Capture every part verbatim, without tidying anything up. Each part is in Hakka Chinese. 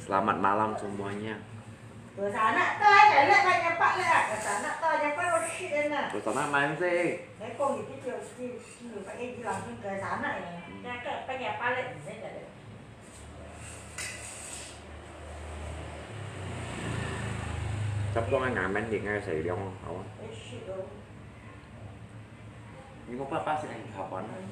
Selamat malam semuanya. Ke sana to ada lek banyak pak lek, ke sana to ada apa lo shit na. Ke sana main sih. Saya kong di video di di pakai di langsung ke sana ya. Saya ke banyak pak lek di sana. Sắp có ngày mình đi ngay sài Gòn không? Eh shit lo. 你个爸爸是很好玩啊。嗯。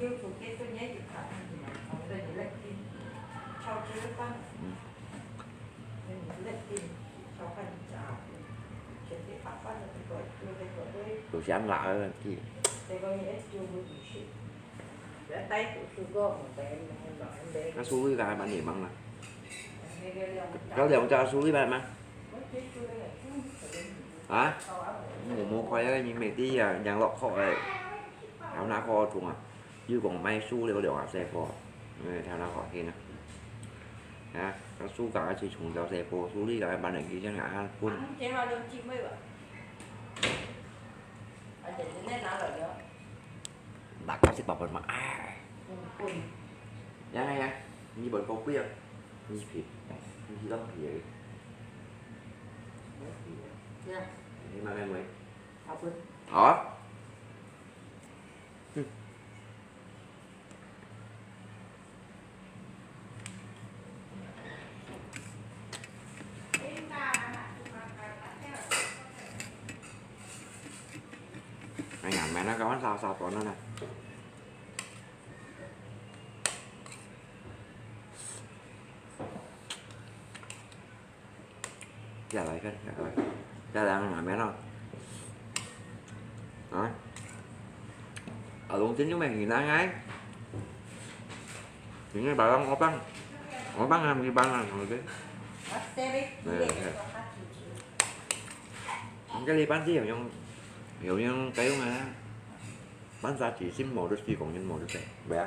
有時恁辣个，去。啊，苏瑞个还蛮野蛮啦。搞两家苏瑞吧嘛。啊？我没看啊，你每天啊，养老好哎。 頭那個中啊，又講買樹了了啊，細個，嗯，頭那個天啊，啊，佢樹幹係從小細個，樹理个搬來佢先啊搬。嗯，這下都姊妹吧。而且人家拿了了。那個是爸爸嘛，哎。嗯，嗯。呀呀呀，你問過貴啊？你皮，你皮當皮而已。沒皮啊。對啊。你買買买。好不？好啊。 嗯。哎呀，買那个碗烧烧端了呢。 再來一個，再來，再來，還沒了。啊？啊，龍筋就沒你那個。你那把讓我放，我放啊，你放啊，龍筋。對，對。你這裡放是有用，有用，該用啊。Bán giá trị xin một đứa chỉ còn xin một đứa trẻ. Bé.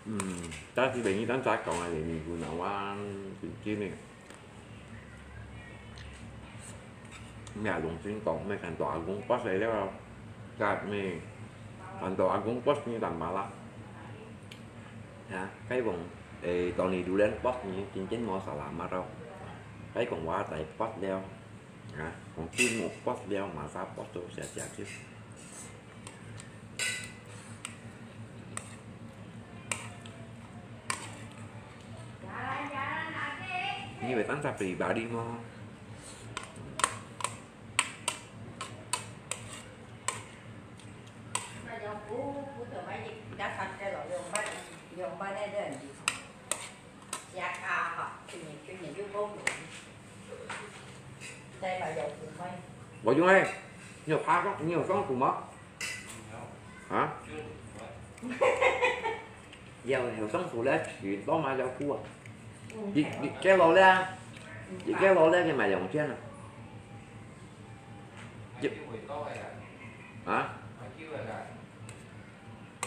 Ừm, ta chỉ để như tán giá còn là để mình vừa nấu ăn, chính chính này. Mẹ lùng xin còn mẹ thành tòa cũng có thể đó. Cả mẹ thành tòa cũng có như tầm mà lắm. Ha, cái vòng, ê, tòa này đủ lên post như chính chính mò xả làm mà đâu. Cái còn quá tại post leo. Ha, còn tin một post leo mà sao post đâu sẽ sẽ chứ. Như vậy tán ta pribadi mò. Ủa Dũng ơi, 你有爬過，你有上樹嗎？啊？有，有上樹咧，樹多嘛有樹啊。你你幾多咧？你幾多咧？你買兩千啊？啊？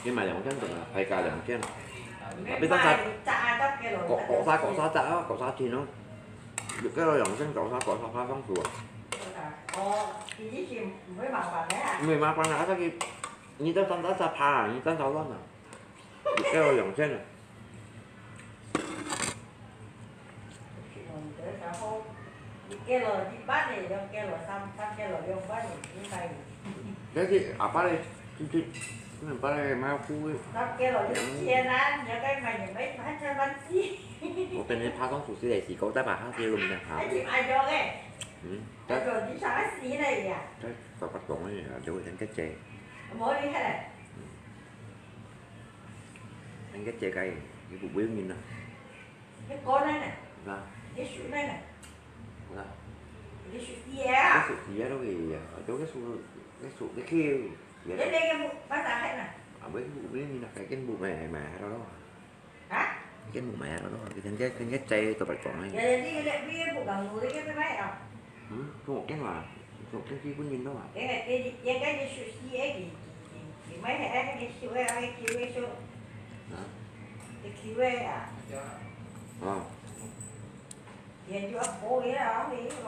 你買兩千個啊，係加兩千啊？啊，變成三，各各三各三隻啊，各三千咯。你叫兩千九三，各三八上樹啊？哦，佢以前毋會麻煩咧啊？毋會麻煩啊，佢，你都三隻隻爬啊，你三隻亂啊。你叫兩千啊？ 但是阿爸咧，就就，阿爸咧買樹个。我等你爬上樹時來，時高再爬下去，攏能爬。嗯，該，該，該發光个，就會等个姐。等个姐个，你不會用啊？ 你哥呢？啊？你叔呢？啊？你叔弟啊？你叔弟啊，都可以啊。都个叔，个叔，个舅，你那个不，把啥看呢？啊，不是，不是，你那个根部买，买，还有咯。啊？根部买，还有咯。你看这，看这，这都不讲了。你，你，你，你不讲，我那个买啊。嗯，跟我讲啊，跟，跟基本人咯啊。这个，这个，这个你叔弟，哎，你，你，你买，哎，你叔，哎，哎，舅，哎，叔。啊？你舅，哎，啊？啊。 Yan yu ak po ya.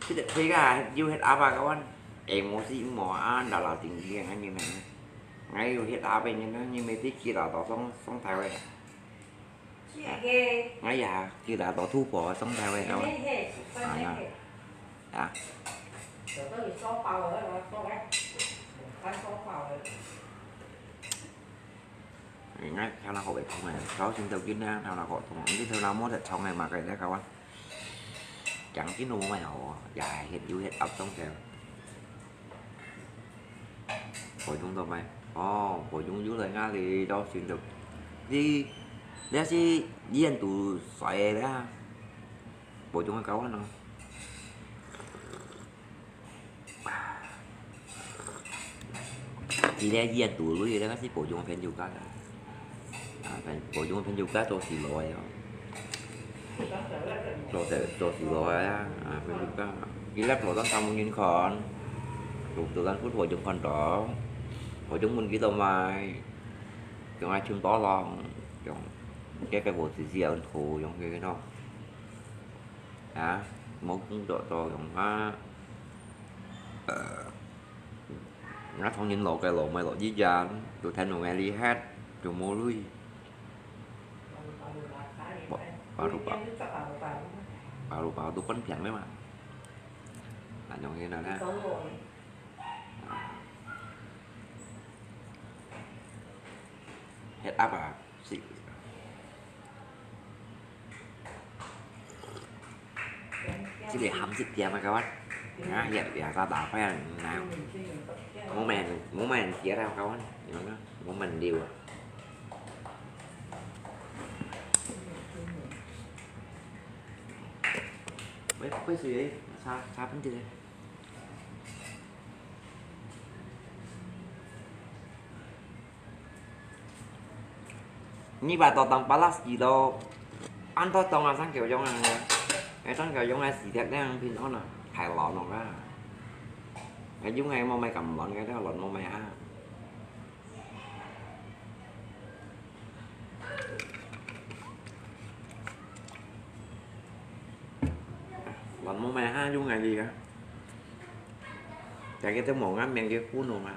這隻皮个又忒鴨啊，該款，欸，無事無啊，老老定定个人呢。𠊎又忒鴨个人呢，你每日去哪到上，上台灣啊？𠊎也去哪到突破上台灣啊？啊，啊。 哎，頭那好个痛哎，搞成到今呢，頭那好痛，你頭那摸得痛哎嘛，該那个啊，講真都無買好啊，也係有些壓痛个。保重到買，哦，保重有來哪裡到成到，你，你係醫院肚出來个啦，保重个搞啊喏。 佢這醫院肚裡个，該係保重朋友家个。啊，朋，保重朋友家做事來个哦。做事，做事來个啊，啊，朋友家。佢這保重三五年看，做，做人不保重看到，保重問佢做麼个，用愛尋多咯，用，這个我自己要拖，用這个咯。啊，無工作做用啊。 呃，𠊎同人老个老妹老一樣，就聽到𠊎厲害，就無鐳。Baru, baru, baru, baru tu kan piang memang. Nah, nyong ini nah. Hết áp à? Xịt. Chỉ để hâm xịt tiêm mà các bạn. Ngã hiện để ra đá phải là nào. Mô mèn, mô mèn chia ra các bạn. Nhớ nhá, mô mèn đều à. Mấy, mấy gì ấy, xa, xa phấn gì đây. Nyi ba to tang palas ji lo. An to tong a sang kiu yong a. Ai sang kiu yong a si thiak nang pin on a. Thai lo no ka. Ai yung ai mo mai kam lon ngai da lon mo mai ha. Lon mo mai ha yung ngai li ka. Chả cái tiếng mỏng ngắm miệng cái cú nổ mà.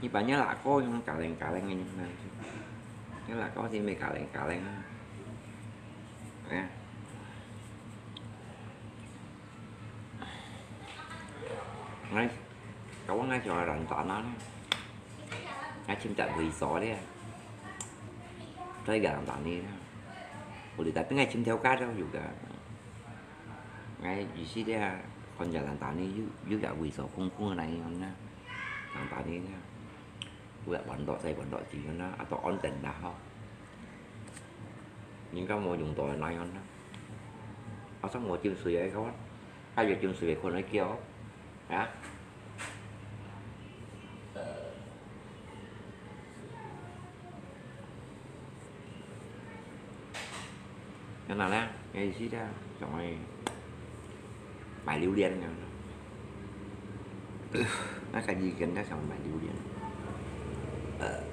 Nyi pa nhớ là có những cà leng cà leng như này. Nhớ là có thì mày cà leng cà leng á. Nè. Ngai, kau ngai cho rắn tán á. Ngai chim chặt vì gió đấy. Thấy gà rắn tán đi. Ủa, lì tạt tiếng ngai chim theo cát đâu, dù cả. Ngai, dù xí đấy, con gà rắn tán đi, dù, dù cả vì gió không, không này, không na. Rắn tán đi nha. Ủa, bắn đỏ, say bắn đỏ chỉ, không na. À, tao ổn định đã, hả? Nhưng các mô dùng tỏi nói, không na. À, sao mô chim sủi ấy, không? Ai giờ chim sủi ấy, không nói kia, hả? Cái nào đó, cái gì đó, xong rồi bài lưu liên rồi. Nó cái gì gần đó xong bài lưu liên. Ờ.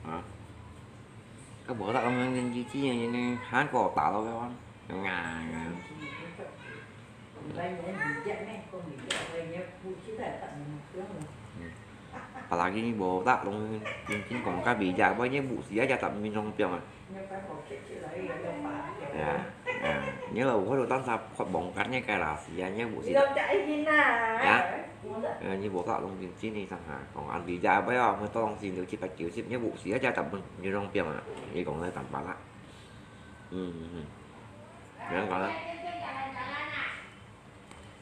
Hả? 該無得咁樣，你知呢，還過打落去啊，啊啊。Apalagi無得弄，真正講較微弱，我已經無時啊，也十分鐘表啊。 啊，啊，你老婆都當下發夢，跟你个啦，是啊，你無時。你都在一起啦。啊？呃，你無法弄定真的上下，講安慰呀，不要，我當時六七八九十，你無時啊，才十分鐘表啊，你講个淡薄啦。嗯，嗯，嗯。你講啦。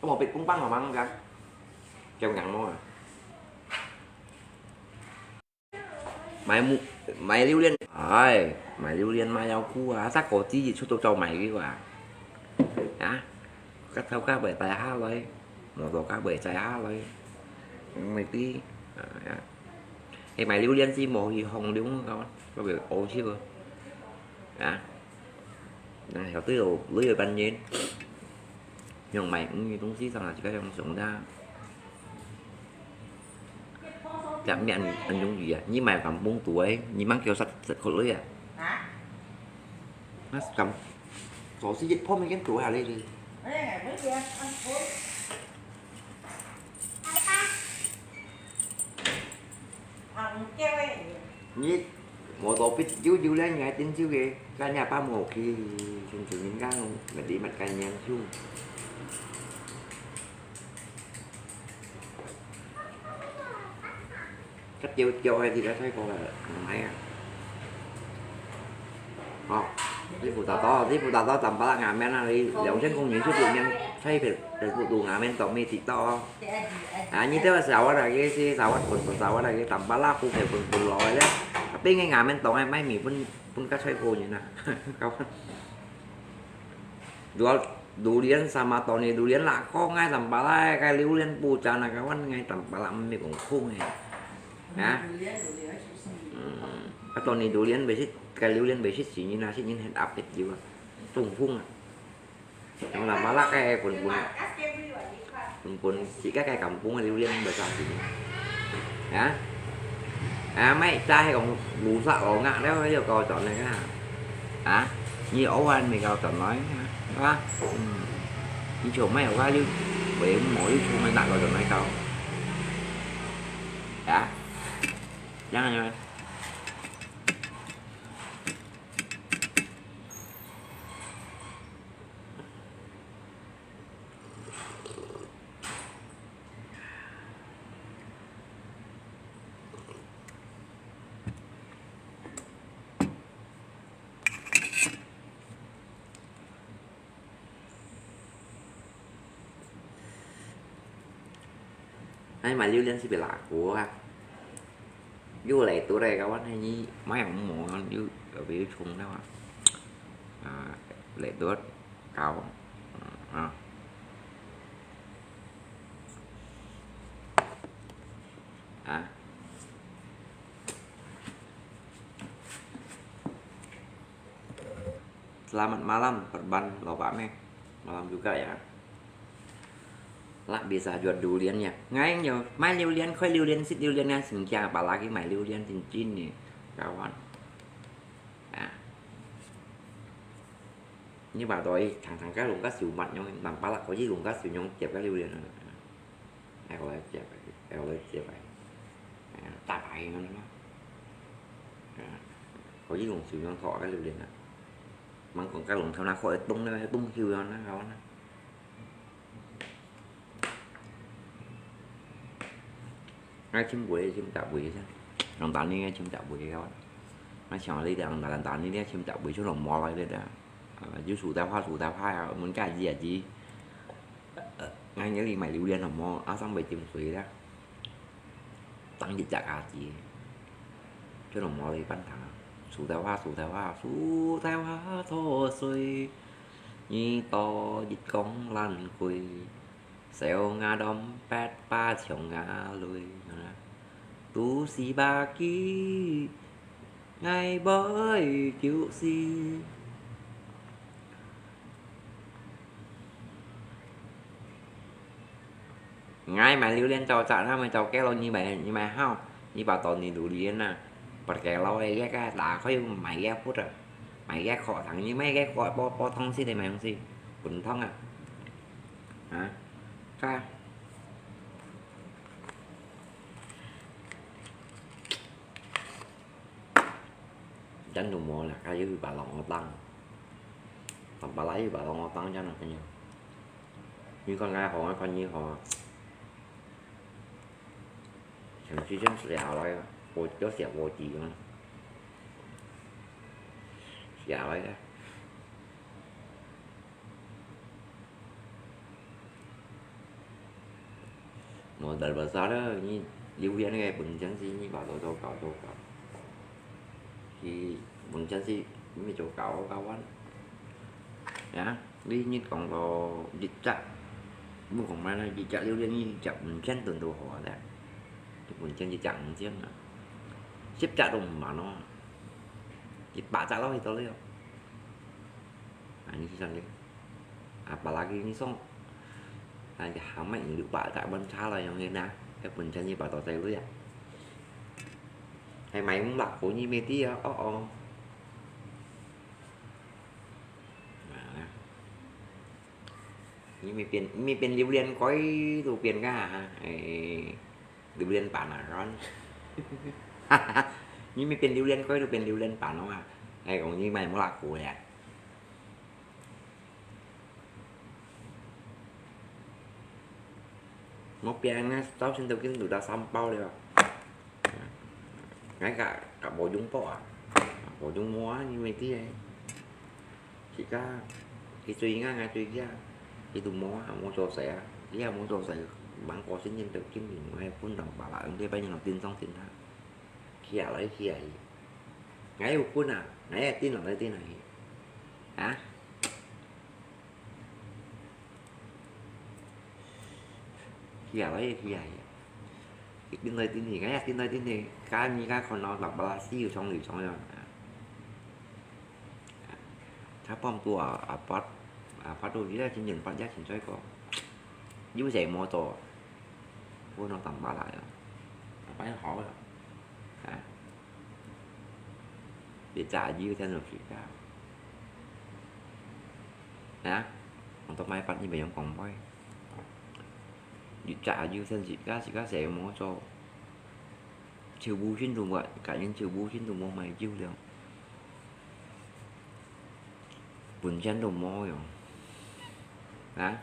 我無別公辦好嗎？講，叫人麼啊？ 買木，買榴槤，哎，買榴槤買了久啊，逐個節日出到走買个啊。啊，个頭殼會戴下來，摩托殼會載下來，毋會知，啊，去買榴槤是無去放榴个，特別好食个，啊。 那小隊友，隊友班人，用買，嗯，東西上來就該用送的啊。這面很容易啊，你買咁崩肚誒，你買叫十十個鐳啊？啊？那咁，做事一泡面跟煮下來就。哎，不是啊，啊，我 你無多必要要咧，你還頂少个，該若爸無去，像像人家講，乜你乜該年數。該丟丟个，你該太過了，唔係啊。 哦，這副大刀，這副大刀，咱把它拿面那裡兩千公斤就對面，差一點，這副都拿面當沒提到哦。啊，你這個燒啊，那個是燒啊，滾滾燒啊，那個淡薄啦，苦澀滾滾落來了。啊，變个拿面當个，賣米分分个菜脯人啊。Kawan. Jual durian sama Tony durian lah, kok ngai tampa lai, kai durian pucan lah, kawan, ngai tampa lah, ambil kongkong eh. Ha? Hmm, atau ni durian besi, kai durian besi sini nasi ni hen apit juga. Tungkung ah. Yang lama lah kai pun pun. Pun pun si kai kai kampung durian besar sini. Ha? Ah, mai cai kong lusa kong ngak leo yo kau chọn này ha. Ha? Ni oan mi kau chọn nói ha. Ha? Hmm. Ni chụp mai oa yu, wei mo yu chụp mai nak kau chọn nói kau. Ha? Yang ni. Ai, mai liu lian si bi la kua. Yu lei tu lei kawan, hai ni mai ang mo, yu, yu bi yu chung na wa. Ah, lei tu, kau. Ah. Ah. Selamat malam, Perban, Lopak Meh. Malam juga ya. Lah bisa jual durian ya. Ngai nyo, mai liu lian, koi liu lian, sit liu lian ngai sing kia, apalagi mai liu lian cincin ni, kawan. Nah. Ni ba doi, thang thang ka lung ka siu mat nyong, nang palak ko ji lung ka siu nyong, tiap ka liu lian. Ai, ko lai tiap, ai, ko lai tiap ai. Ai, tap ai ngon na. Ai, ko ji lung siu nyong thok ka liu lian na. Mang kong ka lung thau na khoi tong na, tong hiu na, ka na. Ngai chim bui, chim tak bui sa. Nang tani ngai chim tak bui ka na. Ngai chang li dang, nang tani ngai chim tak bui, chu nong mo lai de da. Yu su ta pha, su ta pha ya, mun ka ji ya ji. Ngai ngai li mai liu lian nong mo, a sang bai chim sui da. Tăng dịch chả cá gì. Chứ nó mò đi bán thẳng. Sủ theo hoa, sủ theo hoa, sủ theo hoa thô sui. Nhi to dịch công lan quỳ. Xéo ngã đom pet pa chiều ngã lui. Tú si ba ký. Ngày bơi kiểu si. Ngai mai liu lian chau chak na, mai chau ke lo nyi mai, nyi mai hao, nyi ba to nyi lu lian na. Bật cái lò ấy, cái, cái đá khó mà cái phút rồi. Mà cái khó thắng như mấy cái khó bó, bó thông xí thì mày không xí. Cuốn thông à. Hả? Cái. Chân đủ mùa là cái dưới bà lòng tăng. Tầm bà lấy bà lòng tăng cho nó cái nhiều. Như con ngai hổ, con như hổ. Sân si sân sia lai, vô, có sia vô gì mà. Sia lai á. Modal besar đó, như, Liêu Liên cái bình chân si như bảo đồ đồ cầu, đồ cầu. Thì bình chân si, như chỗ cầu, cầu ăn. Nhá. Lý như講到dịch bệnh，毋講嘛啦，dịch bệnh了，你dịch bệnh全部都好啊，dịch bệnh全部降先啊，十隻都毋滿咯，一百隻咯，去到了。啊，你去上去，啊，apalagi你送，啊，你行慢一六百隻，問差了，用个呢，一本全部把到在里啊，還買五百塊，你沒地啊，哦哦。 Nah, ini mi pien, mi pien Liu Lian koi tu pien ka ha. Eh, Liu Lian Pan ah, ron. Ini mi pien Liu Lian koi tu pien Liu Lian Pan ah. Eh, kong ini mai mo laku ya. Một pia ngai tao xin tao kin đủ đã xăm bao liao. Ngai cả, cả bộ dung po à. Bộ dung mua như mày tí ấy. Chỉ cả cái tùy ngai, ngai tùy kia. Cái tụ mua, mua cho sẻ. Kia mua cho sẻ. Bán có xin nhân tao kin đủ ngai phun tao bảo là ứng cái bao nhiêu tin xong tin ha. Kia lấy kia ấy. Ngai u phun à. Ngai tin lòng lấy tin này. Hả? Kia lai kia. Tin lai tin hi, kaya tin lai tin hi, ka ni ka kono la bala si yu chong yu chong ya. Ka pom tu a, a pat, a pat tu ya chin yin pat ya chin choi ko. Yu zai mo to. Wo no tam bala ya. Apa ya hao ya. Ha. Để trả dư theo luật Việt Nam. Hả? Ông tao mai bắt như vậy ông còn bói. Để trả dư theo Việt Nam, Việt Nam sẽ mua cho. Chiều bu xin tụi mày, cá nhân chiều bu xin tụi mày mày dư được. Bún chén đồ mò rồi. Hả?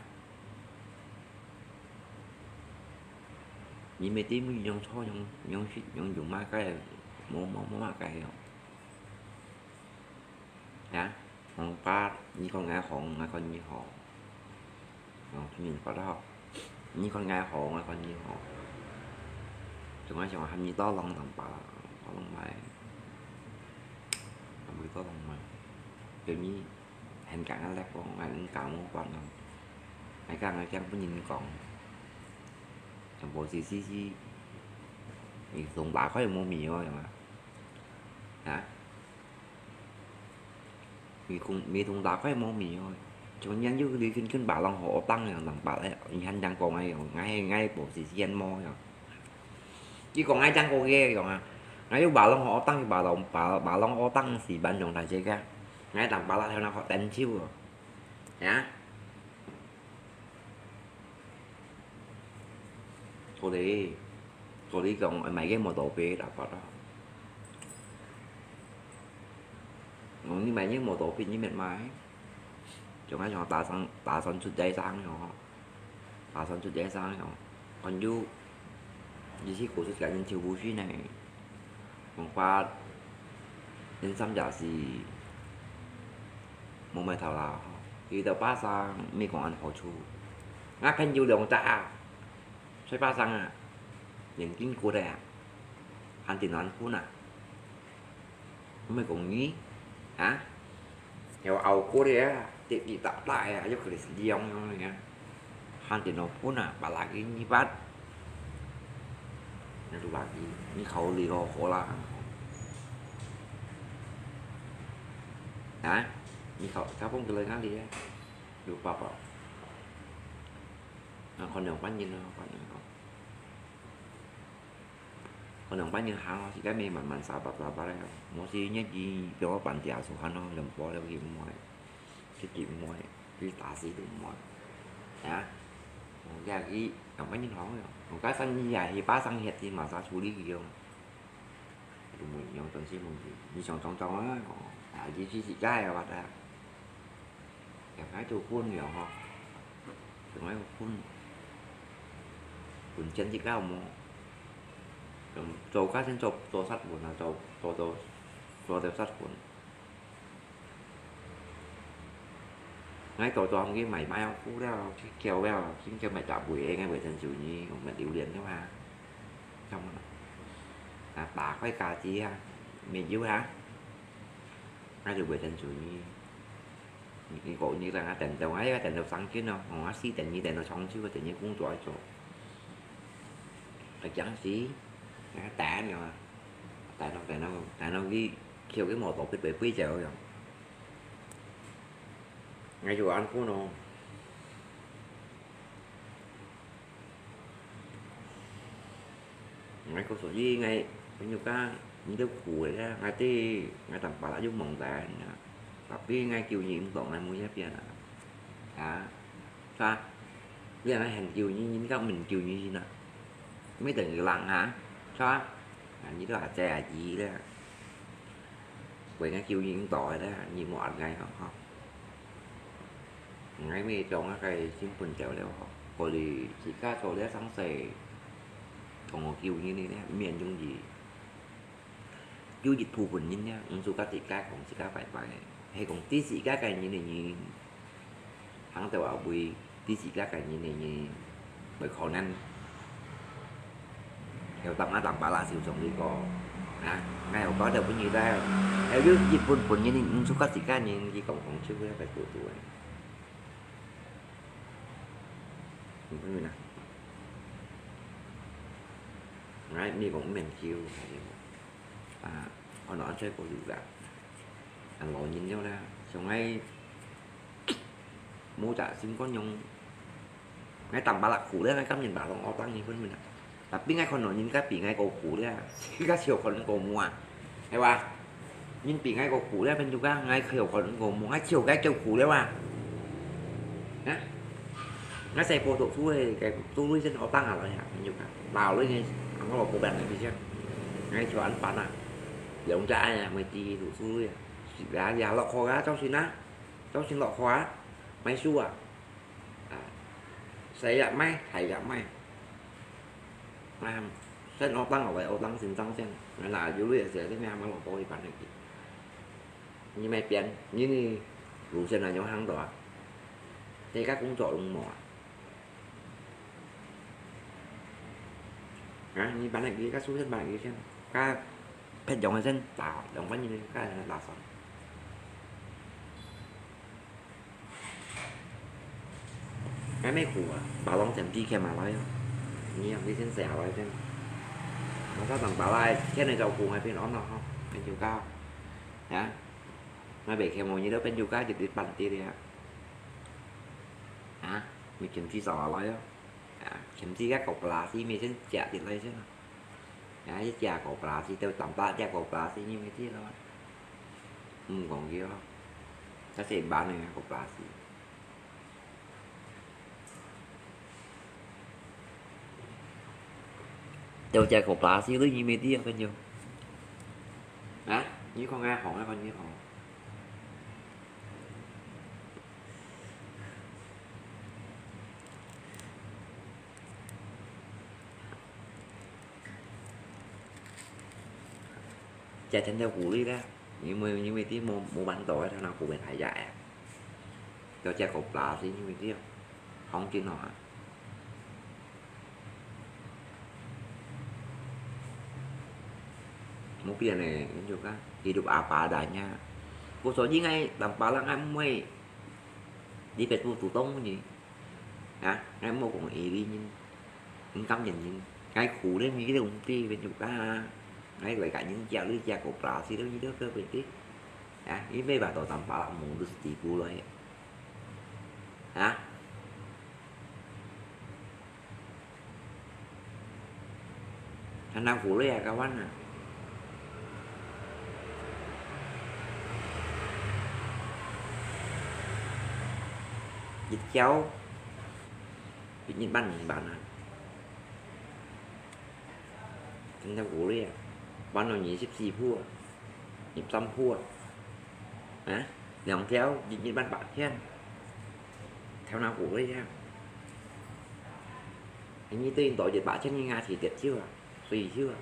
Ni mê tí mui yong chó yong, yong shit, yong dùng ma cái, mô, mô, mô ma cái rồi. Hả? Hông pa, ni con ngã hông, ngã con ni hông. Hông, tu nhìn có đó. Ni con ngã hông, ngã con ni hông. Chúng nó chúng hâm ni to lòng tầm pa, to lòng mai. Hâm ni to lòng mai. Kiểu ni, hèn cả ngã lẹt con, ngã cũng cả mô quan lòng. Ngã cả ngã chăng cũng nhìn con. Chẳng bộ gì gì gì. Thì dùng bả khỏi mô mì thôi mà. Hả? Mì cũng, mì cũng đã khỏi mô mì thôi. Chúng nhân dư đi khuyên khuyên bả lòng hổ tăng rồi, lòng bả lẹ. Ý hẳn chẳng có ngay, ngay, ngay bộ gì gì ăn mô rồi. Chỉ có ngay chẳng có ghê rồi à. Ngay lúc bả lòng hổ tăng, bả lòng, bả, bả lòng hổ tăng thì bạn dùng đại chế cả. Ngay tặng bả lạ theo nó khó tén chiêu rồi. Hả? Có lý, có lý cộng mày cái mô tô bê đã có đó. Ngon như mày những mô tô bê như mệt mỏi. Chúng ta cho ta sang, ta sang chút giấy sang cho. Ta sang chút giấy sang cho. Còn you, you see của chút cá nhân chiều vui này. Mong phát đến xăm giả gì. Mong mày thảo là. Thì tao bác sang, mi còn ăn hổ chu. Ngã khen you lòng ta. Xoay bác sang à. Những kinh của đây à. Ăn tin ăn phun à. Mày cũng nghĩ. Hả? Theo ao cô đi á, tiết bị tạo đại á, dốc kì liông dông nè. Hàn tiết nó phun à, bà lạc ý nhi bát. Nè tụ bạc ý, nhi khẩu lì gò khổ là. Hả? Nhi khẩu, sao không kì lời ngã đi á? Dụ bà bảo. Nó còn nhiều quán nhìn nó, còn nhiều. 𠊎兩班人行咯，自家乜慢慢沙巴沙巴咧，無時日佢叫𠊎搬地下室行咯，用波了佢毋會，佢佢毋會，佢打死都毋會。啊，哦，佢兩班人行咯，𠊎家生意啊，佢爸生意，佢馬上處理佢哦。 都無影響，真係無影響。你想想看啊，啊，你自家个話啊，也愛做分了吼，也愛分，分錢自家無？嗯，做家先做，做煞本啊，做，做，做，做到煞本。 𠊎早早去買，買好褲了，去叫了，去叫買隻圍，𠊎圍成手呢，𠊎買榴槤个嘛。啊，八塊加紙啊，乜有啊。𠊎就圍成手呢。你，你講你等下等到，𠊎等到生根咯，𠊎四等，你等到長秋，等你工作做。 會驚死，啊，等了啊，等到，等到，等到佢，抾佢無到，佢飛，飛走了。𠊎就恁樣咯。𠊎告訴你，𠊎朋友家，你都苦个啦，𠊎知，𠊎當巴拉有問題啊，tapi𠊎救你毋到，𠊎無一邊啊，啊。 Sa, biar lah hen kiu nyi nyin ka men kiu nyi nyin ah. Mi teng ilang ha. Sa, nyi to a che a yi le. Quay ngai kiu nyi to le, nyi mo at ngai ho ho. Ngai mi trong a kai sim pun teo le ho. Ko li si ka so le sang se. Kong kiu nyi ni le, mian yung yi. 有一部分人呢，毋係甲自家講自家拜拜，係講對自家个人个人，行到後尾，對自家个人个人，會可能，有當啊當巴拉就從呢個，啊，𠊎有講到本人咧，係有一部分人毋係甲自家人，佢講講出來个孤獨个。你明白嗎？𠊎咪講毋免救，係無？ 啊，可能安在過路啦。啊，老人了啦，像𠊎，無隻心肝樣，𠊎當巴拉苦咧，𠊎甘願巴當惡當你分明啦。Tapi𠊎看到人家比𠊎過苦咧，自家笑看過無啊，係吧？人比𠊎過苦咧，變做講𠊎笑看過無，𠊎笑該叫苦了啊。啊？𠊎細個讀書个，該讀書先惡當下來啊，變做講，老了个，阿媽無辦法个， 𠊎就恁辦啊，兩隻啊，乜知讀書啊，也也落課啊，朝晨啊，朝晨落課啊，買書啊，啊，細也買，大也買，啊，先學當學位，學當先生先，啊，有鐳个時，你乜還落課去辦个。你買變，你呢，路線啊，有行到啊，這個工作攏無啊。 啊，你辦个，你个書先辦个先，个別樣个先打，兩萬一个个打算。還沒苦啊，把龍整地開嘛來啊，你啊，你先寫好來先。我早上把來，天天照顧，還變安了哈，變就高，啊，那邊開門，你都變就高，就得半跌了呀。啊，你天天照下來啊。 啊，甚至該個巴拉斯，每天食一來先啊。啊，一食個巴拉斯，都當巴食個巴拉斯，你毋知咯。毋講佢咯，該細班个個巴拉斯。都食個巴拉斯，你毋知啊，朋友。啊，你看該行啊，看你行。 食全條苦力啦，因為，因為佢無，無辦到啊，佢那苦會太野啊。要食個巴拉斯，因為佢行情好啊。無變呢，你就講，hidup apa adanya。我說應該，人別人還毋會，你別不主動呢。 啊，𠊎無講iri人，毋甘願人，𠊎苦咧，你都毋知，變做啊，𠊎為个人食，你食個巴拉斯，你都可變个。啊，你袂辦到當巴拉斯，無都係地步來。啊？還拿過來啊，該碗啊。一條，一日半兩萬啊。還拿過來啊，bán到二十四箍啊，二十三箍啊。啊，兩條，一日半八千，條拿過來啊。你對多一八千，你牙齒跌少啊。 水少啊。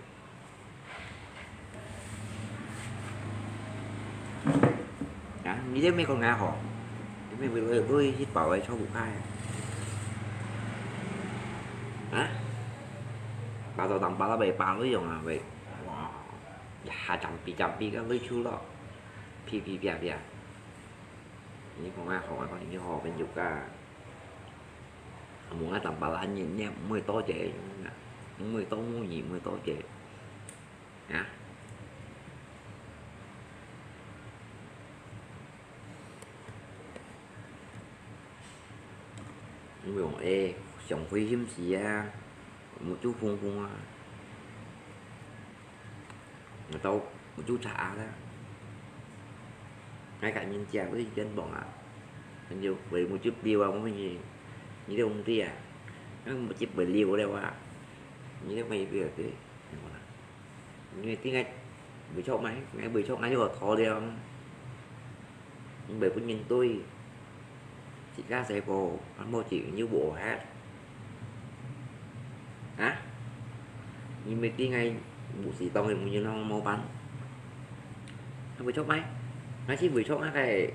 啊，你這乜講𠊎好，你乜會會會去包个炒股開啊？啊？包到當包到被包了用啊喂！哇，一下ចាំ比ចាំ比个累出了，噼噼啪啪。你講𠊎好，𠊎講你好，朋友啊。 無𠊎當巴拉人，你毋會多謝，毋會多無義，毋會多謝。啊？毋用誒，上開心時啊，目珠紅紅啊。 Ngatau mujur cha-a ta. Ngai ka nyin chia với dân bọn à. Nyu với mujur liu à, mujur nyi liu mung ti à. Ngai mujur với liu liu à. Nyi liu mày liu ti. Nyu ti ngai với chok mày, ngai với chok ngai yua thò liu. Ngai với pun nyin tui. Chỉ cá xe cô, ăn mô chỉ như bộ hát. Hả? Nyi mê ti ngai, bộ xì tông thì mùi nyin hông mô bắn. Hông bơi chốc mày. Ngai xí bơi chốc ngai cái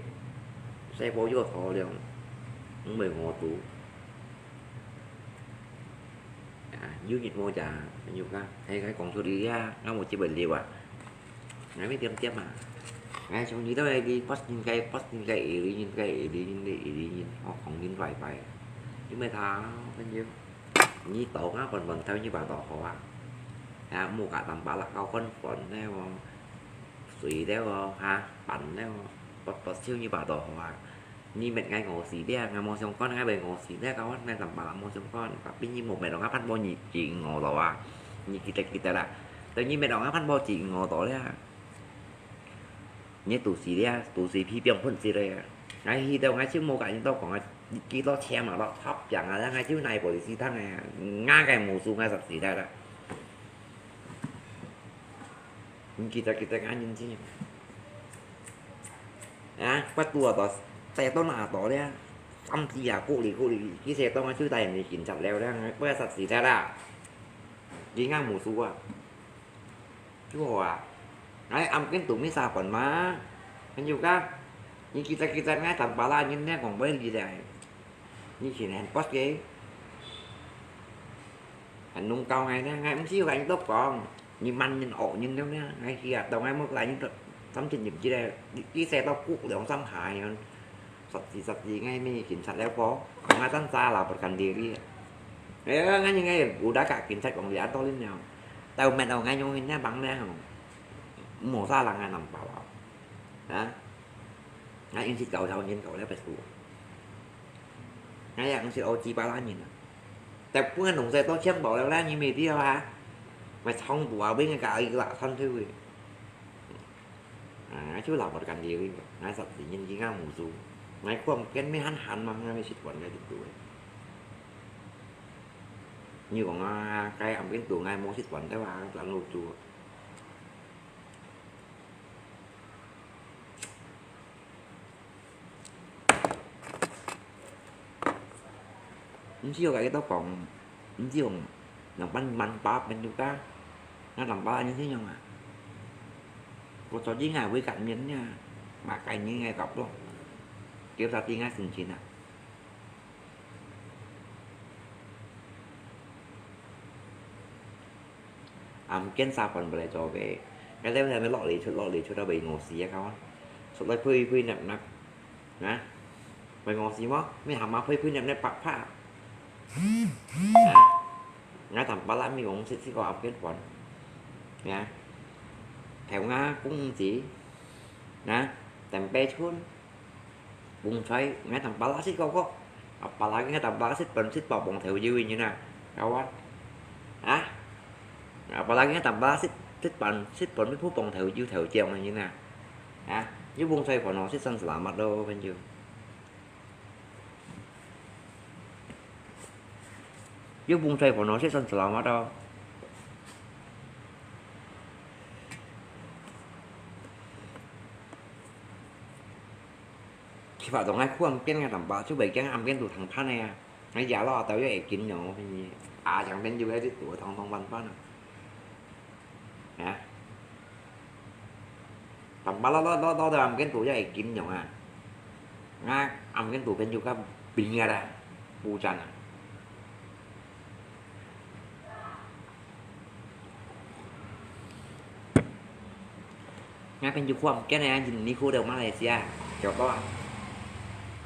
xe bố yua thò liang. Ngai bơi ngò tú. À, yua nhịt mô chả, nhu cá. Hay cái công suất đi á, ngai mô chỉ bơi liu à. Ngai mê tiêm tiêm à. Ngai sống như đó đi, post nhìn cái, post nhìn cái, ý lý nhìn cái, ý lý nhìn đi, ý lý nhìn. Họ không nhìn vài bài. Nhưng mà thà, bao nhiêu. Nyi tàu ngã phần phần theo như bà tàu họ à. À, mua cả tầm bà là cao phân phần theo. Suy theo, ha, bắn theo. Bớt bớt siêu như bà tàu họ à. Nyi mệt ngai ngô xì đe, ngai mô xiong con, ngai bơi ngô xì đe, cao phân ngai tầm bà là mô xiong con. Tapi nyi một mệt đó ngã phát bố nyi chỉ ngô tàu à. Nyi kì tê kì tê là. Tao nyi mệt đó ngã phát bố chỉ ngô tàu đe. Nyi tù xì đe, tù xì phi biang phun xì đe. Ngai hi tàu ngai siêu mua cả nyi tàu còn ngai kì tàu chém mà đó thóc chẳng à, ngai siêu này bởi xì thăng ngai, ngai cái mù su ngai sập xì đe đó. Nyi kì tê kì tê ngai nhìn chi. À, bắt tua tàu, xe tàu nà tàu đe. Tâm xì à, cô lì, cô lì, kì xe tàu ngai siêu tay mì kín chặt leo đe, ngai bơi sập xì đe đó. Kì ngai mù su à. Chú hổ à, ngai ấm kiến tủ mi sa phần mà. Hẳn yuk á. Nhi kì tắc kì tắc ngai tắm bà la nhin nè còn bơi lì đài. Nhi kì nè hẳn post kì. Hẳn nung cao ngai nè, ngai ấm xíu ngai tốc còn. Nhi mặn nhin ổ nhin nêu nè, ngai kì à, tàu ngai mốc lại nhin tốc. Tắm trên nhịp kì đài, kì xe tàu cục lưỡng xăm hài hơn. Sat si sat si ngai mi kín sat leo po. Ngai tan sa la bật cần đi đi. Ê, ngai ngai udah ka kín sat kong lian to linh nhau. Tao mệt ao ngai nhung hin nha băng leo. Mổ sa la ngai nằm bảo bảo. Hả? Ngai in sit cầu sao nhìn cầu leo bật su. Ngai yang sit ô chi ba la nhìn. Tao pun nung xe to chiang bảo leo leo nhìn mi đi hả? Mày không bùa bên ngai ka lạ thân thứ. À, ngai chú lào bật cần đi, ngai sat si nhìn kì ngai mù su. Ngai khuam kén mi hẳn hẳn mà ngai mi sit quần ngai tụt tụi. Như còn à, cái ấm kiến tụ ngai mô sit quần tao à, lăn lô chùa. Nchi yo ka ito kong, nchi yo nang pan man pa pen tu ka, na lam pa nchi yo nga. Ko cho di ngai wei ka mien nia, ma kai ni ngai kap lo. Kêu sa ti ngai sung chin a. Am ken sa pan bale cho be. Ka le sa me lo le chut lo le chut a be ngo si a ka wan. Sut lai phui phui nap nap. Na. Be ngo si mo, me ham ma phui phui nap nap pak pak. Na. Nga tam pa la mi gong sit sit ko am ken pan. Na. Theo nga cũng chỉ. Na. Tem pe chun. Bung choi, ngai tam pa la sit ko ko. Apa lagi ngai tam pa la sit pan sit pa bong theo jiu ni na. Kawan. Hah? 啊，巴拉个打巴拉食，食飯，食飯，你鋪飯頭油頭醬个人啊。啊，又毋使煩惱，食生死啦，乜咯，朋友。又毋使煩惱，食生死啦，乜咯。佢話當愛苦暗間个，打巴拉就袂驚暗間肚通飯个啊。 哎呀，老豆也會緊哦，啊，像朋友个，這肚痛痛飯飯啊。啊，打巴拉老，老，老豆暗間肚也會緊哦啊。啊，暗間肚朋友較平啊啦，不戰啊。 𠊎朋友講，今日印尼苦到馬來西亞，曉得啊？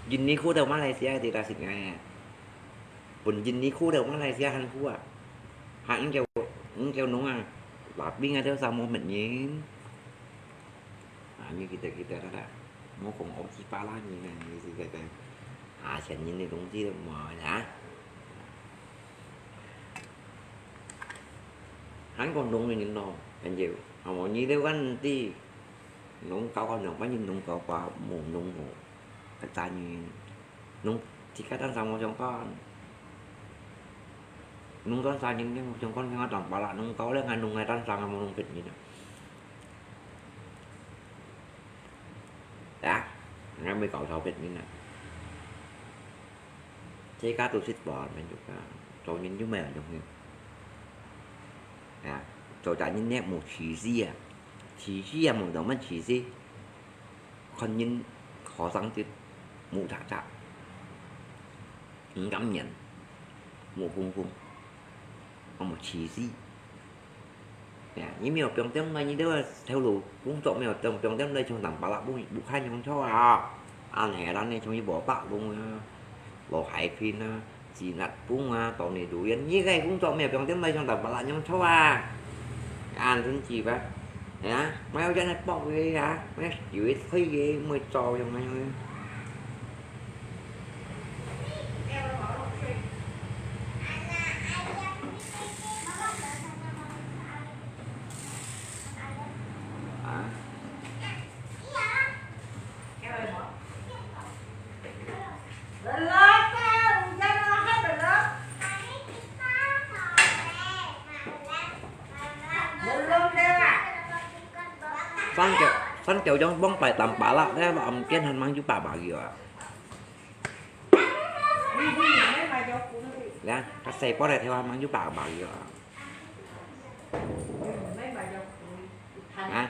印尼苦到馬來西亞，地大食𠊎啊。分印尼苦到馬來西亞還苦啊，還毋夠，毋夠弄啊，lapis啊，都三毛乜人。啊，你記得，記得啦，莫講烏七八啦，你看，你是這個，啊，錢銀个東西都無啊。 還講弄个人咯，朋友，啊，無你兜看知，弄搞搞弄，反正弄搞搞，無弄無，个大人，弄自家單身無相干，弄單身人無相干，跟我當巴拉弄搞咧，還弄个單身，無弄別人啊。啊，𠊎毋會搞錯別人啊。 自家都識講，免自家，做人就毋係恁樣个。啊，做大人呢，無自私啊，自私啊，無當乜自私。看人好生就無差差，毋甘願，無風風，無自私。 呀，你沒有放點來，你這個頭路工作沒有放，放點來，像打巴拉不，不看用處啊。恁樣咱呢，像一無百弄啊，老海拼啊，自力崩啊，到你路遠，你个工作沒有放點來，像打巴拉用處啊。恁真奇怪，呀，沒有人來幫你啊，沒有一推个，沒有作用啊。 Phan Kiều, Phan Kiều Dung bông bài tầm bả lạ thế mà ông Kiên Hân mang chú bà bà gì à? Nè, các xe bó đây theo mang chú bà bà gì à? Hả? À.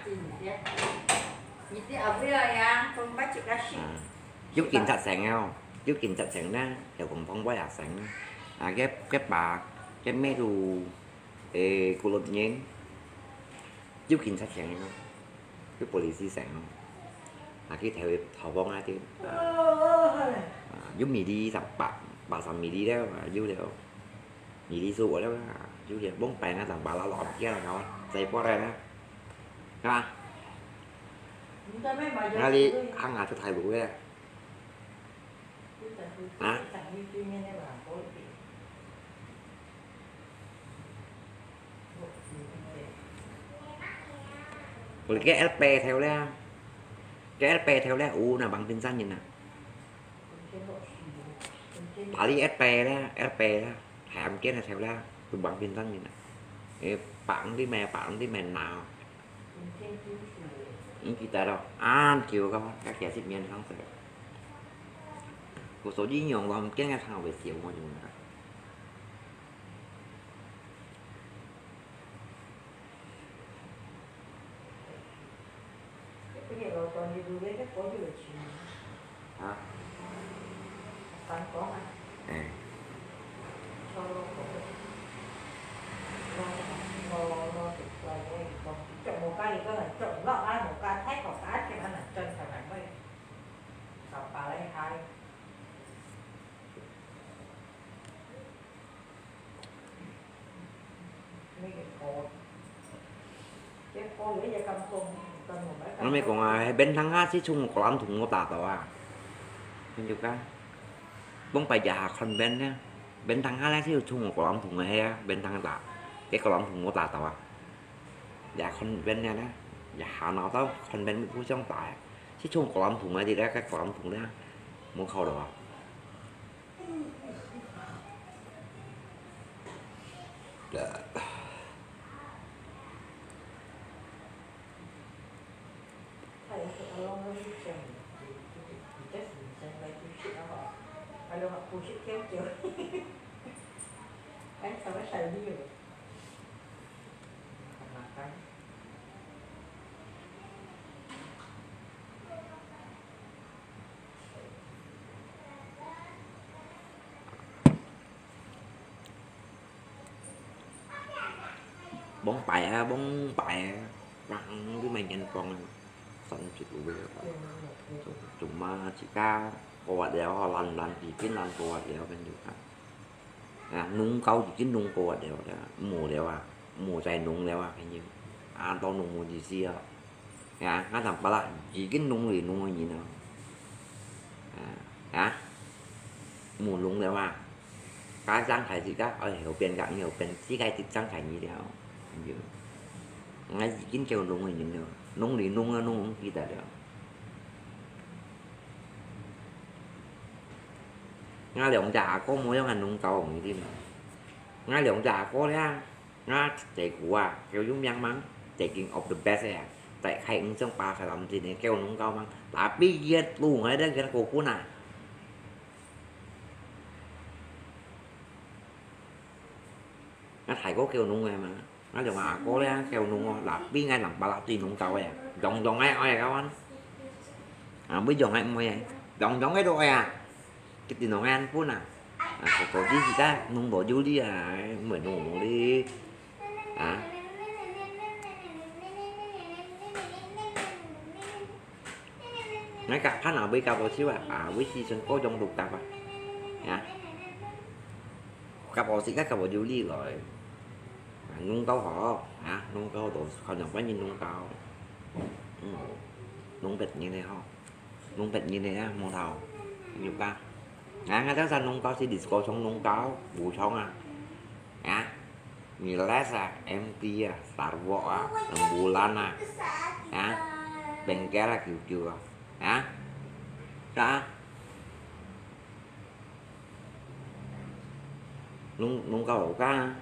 Giúp kín chặt sẹn không? Giúp kín chặt sẹn nè, kiểu cũng phong bó là sẹn. À, cái, cái bà, cái mẹ ru, ê, cô lột nhén. Yuk kín chặt seng nè, yuk police seng nè. À, cái theo thảo vong á chứ. À, yuk mì đi sắm bạc, bạc sắm mì đi đó, à, yuk liao. Mì đi số liao, à, yuk liao. Bông bèn á, sắm bạc lá lọt kia là nó, dây bó đây đó. Hả? Ngay đi, ăn à, tôi thay đủ đấy. Hả? Ủa, cái ép pê theo lẽ, cái ép pê theo lẽ, u nè, bằng tin nhắn nhìn nè. Tali ép pê lẽ, ép pê lẽ, hẻm kia nè theo lẽ, tụi bằng tin nhắn nhìn nè. Ê, bạn đi mẹ, bạn đi mẹ nào. Không chỉ tại đâu, ăn kiểu có, các kẻ xích miên không phải. Cuộc sống dĩ nhiên còn kia nghe thằng về xỉu mà dùng nữa. Hả? Ê. Nó mới講啊，係bến thắng á, chứ chung một lắm thùng một tả tỏ à. Mình chụp cái. Bóng bay giả hạt khăn bến nhá. Bến thắng á, chứ chung một lắm thùng này á, bến thắng tả. 該个人同我打到啊，也看边个呢，也下脑到看边互相打，去冲个人同啊，这个个人同呢，没考虑啊。往擺啊，往擺啊，嘭，都無人幫啊，三十度个，做嘛自家過了，爛爛已經爛過了，跟住啊，啊，弄到已經弄過了，無了啊，無再弄了啊，跟住啊，都弄無意思啊。 啊，𠊎同爸爸已經弄來弄去呢。啊，啊，無弄了啊。該張台自家，哎，後邊个，後邊自家一張台你了。哎喲，𠊎已經叫弄个人了，弄來弄啊，弄毋記得了。𠊎兩隻阿哥無樣个弄到你知無？𠊎兩隻阿哥了， 啊，這个啊，叫有名嘛，這个of the best啊，在開五張八十三斤个叫農高嘛，tapi佢个路還在佢个過分啊。啊，大哥叫農个嘛，啊，兩阿哥咧叫農哦，tapi𠊎兩爸爸對農高个，當當个愛个完，啊，每種个毋愛个，當當个都愛啊。 Kit ti nong an pun ah. Ah, pokok di kita nung bojuli ah, mwen nung li. Ah. Ngai kap han ah, wei kap bojuli ah, ah, wei si sun ko jong lu kap ah. Ya. Kap bojuli ka kap bojuli loi. Ah, nung kau ho, ah, nung kau to, kau nang pan nung kau. Hmm. Nung bet ni ne ho. Nung bet ni ne ah, mong tau. Nyu ka. Nga nga tau sa nung kau si disco song nung kau, bu song ah. Ya. Miles ah, M T ah, Starbucks ah, rembulan ah. Ya. Bengkel ah, kiu kiu ah. Ya. Sa. Nung, nung kau ka.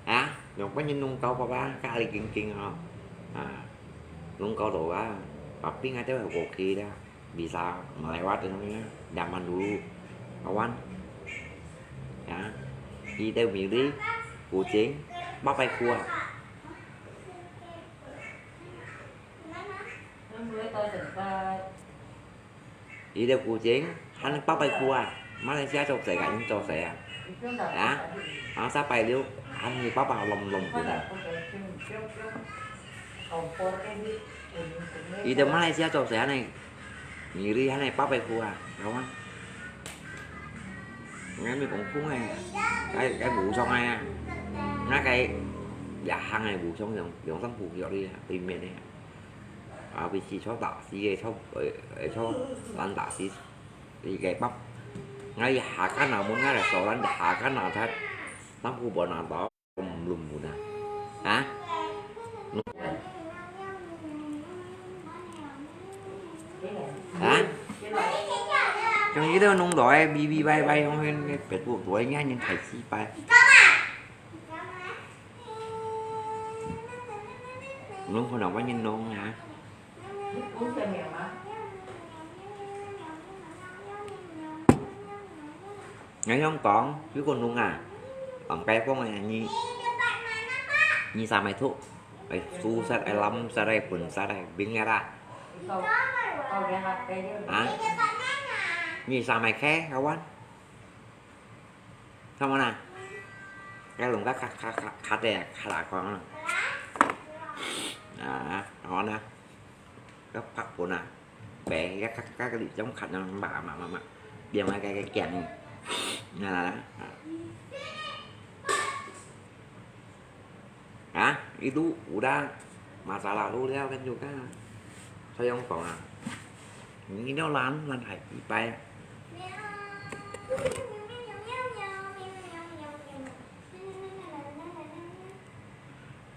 Ha? Nung pa nyen nung kau pa ba, ka ali king king ha. Ha. Nung kau to ba. Tapi ngai teo ko ki da. Bisa melewat nung ya. Zaman dulu. Kawan. Ya. Di teo mili. Kucing. Ba pai kua. Đi theo Kucing, hăn papa khua, Malaysia chok sẻ cả những chok sẻ à. Hả? Hả, sa pai liu, hăn như papa lom lom của nè. Đi theo Malaysia chok sẻ này, như đi hăn này papa khua, đúng không? Nghe mình cũng không nghe. Cái, cái vụ xong này à. Nghe cái, dạ, hăn này vụ xong rồi, dọn xong vụ dọn đi, tìm miền đi. À, vì chỉ cho đá xí, cho, ờ, ờ, cho lăn đá xí, thì cái bắp. Ngay hạ cán nào muốn ngay là sổ lăn hạ cán nào thật. Tắm khu bộ nào đó, lùm lùm mù nè. Hả? Hả? Trong ý đó nông đói, bi bi bay bay, không hay, cái tuổi tuổi nhá, nhưng thầy xí bay. Nung kho nang pa nyen nung ha. Ngai yong kong, yu ko nung à. Ong kai phong à, nyi, nyi sa mai thu. Ai su sat, ai lam sat, ai pun sat, ai bing ya da. Hả? Nyi sa mai khe, kawan. Không ăn à? Cái lùng cắt, cắt, cắt, cắt, cắt đây, cắt lại con à. À, nó nè. Cắtผัก của nè. Bé, cắt, cắt, cắt cái đĩa chống khăn nó mà, mà, mà, mà. Điểm cái, cái, cái kèn này. Nè, nè, nè. Hả? Itu udah masalah lu liao kan juga. Sao không còn à? Nghĩ nó lăn, lăn hại bị bay.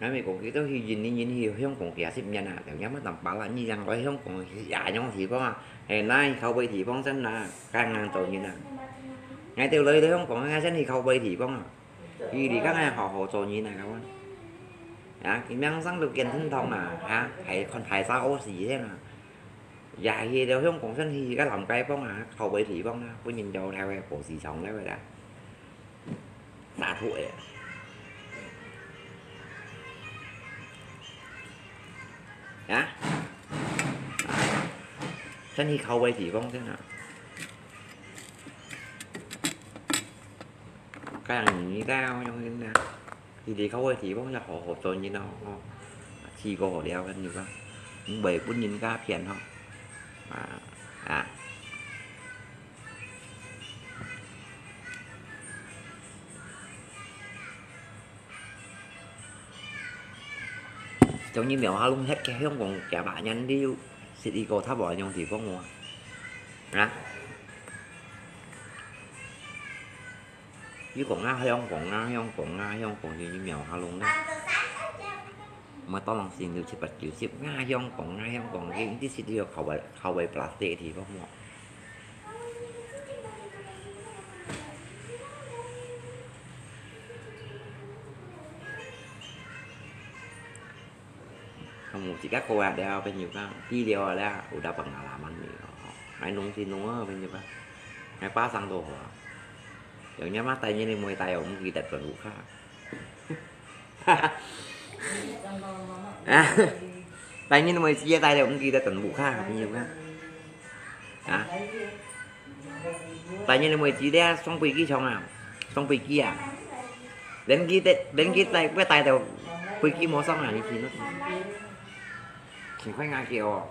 𠊎美國佢都去印尼人去香港幾十年啊，就也毋當巴拉，你像來香港去哪樣地方啊？係哪口味地方先啊，敢樣做人啊？𠊎兜來到香港，𠊎先去口味地方啊，佢哋敢樣好好做人啊，𠊎講。啊，佢名聲都見天堂啊，哈，還看大沙屙屎先啊。也去到香港先去个南街坊啊，口味地方啊，本人就頭个報紙上了个啦。 沙土个。啊？真係口味地方真啊。該樣你帶我用用啊，佢哋口味地方就好好做人咯，吼。試過好了，跟你講，毋會分人家騙吼。啊，啊。 像你廟下弄忒个香港幾百年，你有食一個差不多樣地方無啊？啊？你講啊，香港啊，香港啊，香港，你廟下弄个。毋係當然先有七八九十啊，香港啊，香港，你，你食這個口味，口味plastic个地方無？ Kamu sikat ko ada, apa juga? Video ada, udah pengalaman ni. Ai nung si nung, apa juga? Ai pasang tu, ha. Yang nya mata nya ni Muay Thai, om kita tuan buka. Tanya ni Muay Thai, om kita tuan buka, apa juga? 啊？但係你妹子咧，上飛機場啊，上飛機啊，連機帶，連機帶，會帶到飛機無上啊，你聽到？勤快雅叫哦，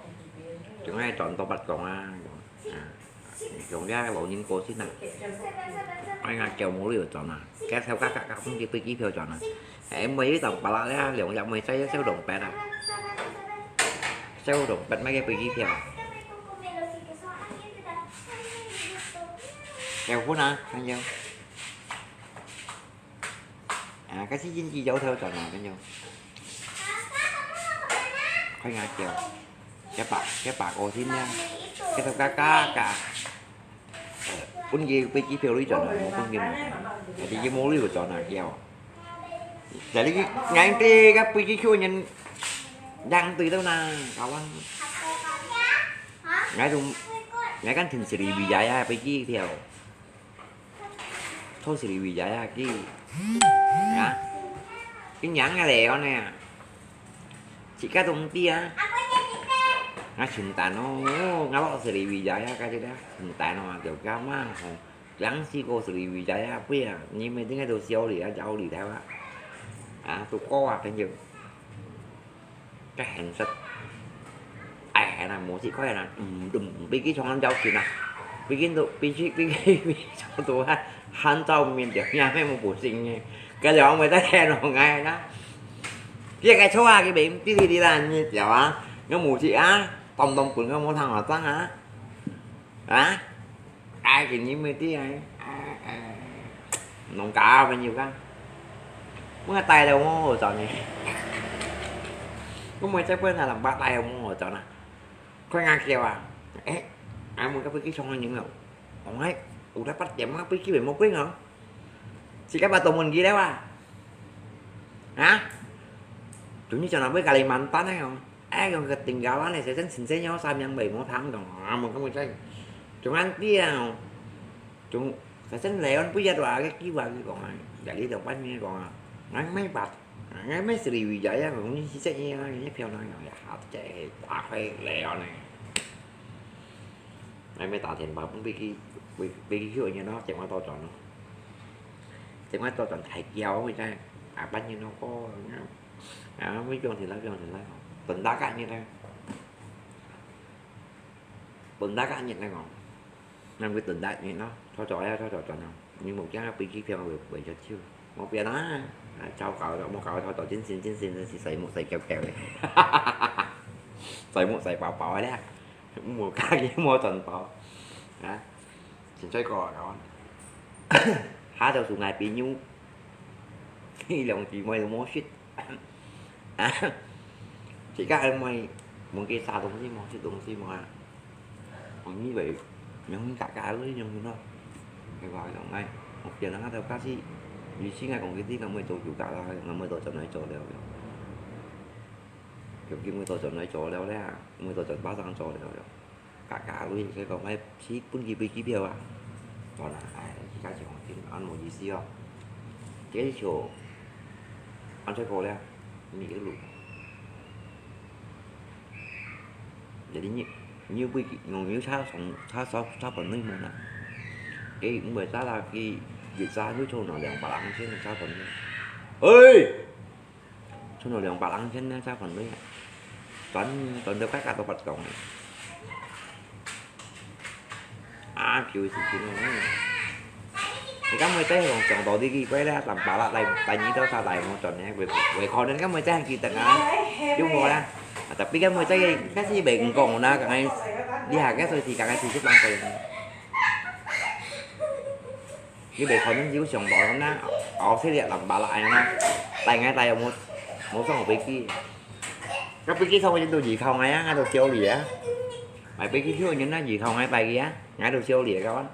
總愛轉到八講啊，啊，總要老人過身啊，快雅叫無理由轉啊，該頭家家家空姐飛機票轉啊。 哎，妹仔當巴拉咧，兩隻妹仔小龍八啊，小龍八買个飛機票。結婚啊，朋友。啊，該是印尼搖頭轉啊，朋友。快雅叫，一百，一百五千呢，一個加加加。 分佢飛機票你轉啊，無分佢嘛，但係佢無理由轉啊，叫。Jadi nganti个飛機票人yang對到那，kawan。𠊎都，𠊎kanถึง Sriwijaya 飛機票，到 Sriwijaya去，啊，佢娘个來安呢。 自家都毋知啊。啊，承擔咯，𠊎落Sriwijaya啊，該隻啊，承擔咯，就該嘛吼，兩四個Sriwijaya啊，飛啊，你每天都笑你啊，笑你頭啊，啊，都高啊，朋友，該現實，哎，那無識快啦，嗯，都毋飛機場咁要緊啊，飛機都飛機飛機飛機場都啊，還照面條，也沒無不行个，該了我再聽咯，哎啦。 佢个錯啊，佢袂知佢啦，你知啊？我無識啊，當當笨，我無聽學生啊。啊？哎，佢你毋知啊？哎，哎，弄假朋友啊。我帶了我好轉呢。我每隻分他人把帶了我好轉啊。看下叫啊。哎，俺們該飛機上个人哦。哦，哎，有得八點啊，飛機袂無過哦。 自家把東門去了啊？啊？Chúng你想到尾Kalimantan呢哦？哎，用个定高啊，你先生先生有三樣袂無通講啊，無咁个，總安啲啊，總先生來安不一話个機會佢講啊，在呢度班面講啊，俺沒把，俺沒Sriwijaya啊，講你是這樣啊，你漂亮樣也好，這打開來安呢。 哎，愛打電話分佢，分，分佢去安咯，電話倒轉咯。電話倒轉大叫，我真，啊，半夜咯，哦，啊，我用起來，用起來，等大概你呢？等大概你呢？哦，那麼等大你呢？吵吵呀，吵吵轉咯。 你無驚飛機票會，會出手？無變啊，啊，糟糕了，無搞到，到真神真神，真是細目細翹翹个，細目細包包个咧，無家己無錢包，啊，真衰過啊，講。下晝送𠊎朋友，佢兩姊妹都無食。自家愛買，問佢食東西無，食東西無啊？哦，你會用你自家來用咯。佢話用來，我變成啊，就假使，以前啊，講佢知，𠊎每到暑假啦，𠊎每到轉來做了，用佢每到轉來做了咧，每到轉巴掌做了，自家來，佢講買去分佢飛機票啊。好啦，哎，自家就聽，恁無意思哦。這就，恁才過了，你一路。 Jadi你，你又飛機，你又差上，差，差，差分你無啦？誒，毋會差啦，佢一隻又充了兩百零千个差分你。誒，充了兩百零千个差分你，轉，轉到加加都不講。啊，就係咁樣。你敢會再用上到呢個鬼咧？三百啦，來，來你兜啥來無轉呢？會，會可能敢會再記得啊？有無啦？啊，tapi敢會再，該係袂講啦，剛剛，你下個歲時，剛剛四十零歲。你袂可能有上到啦，後世了三百啦，哎呀，帶𠊎帶無，無上飛機。該飛機上去都依靠𠊎啊，𠊎都少你啊。買飛機票人啊，依靠𠊎帶佢啊，𠊎都少你啊，kawan。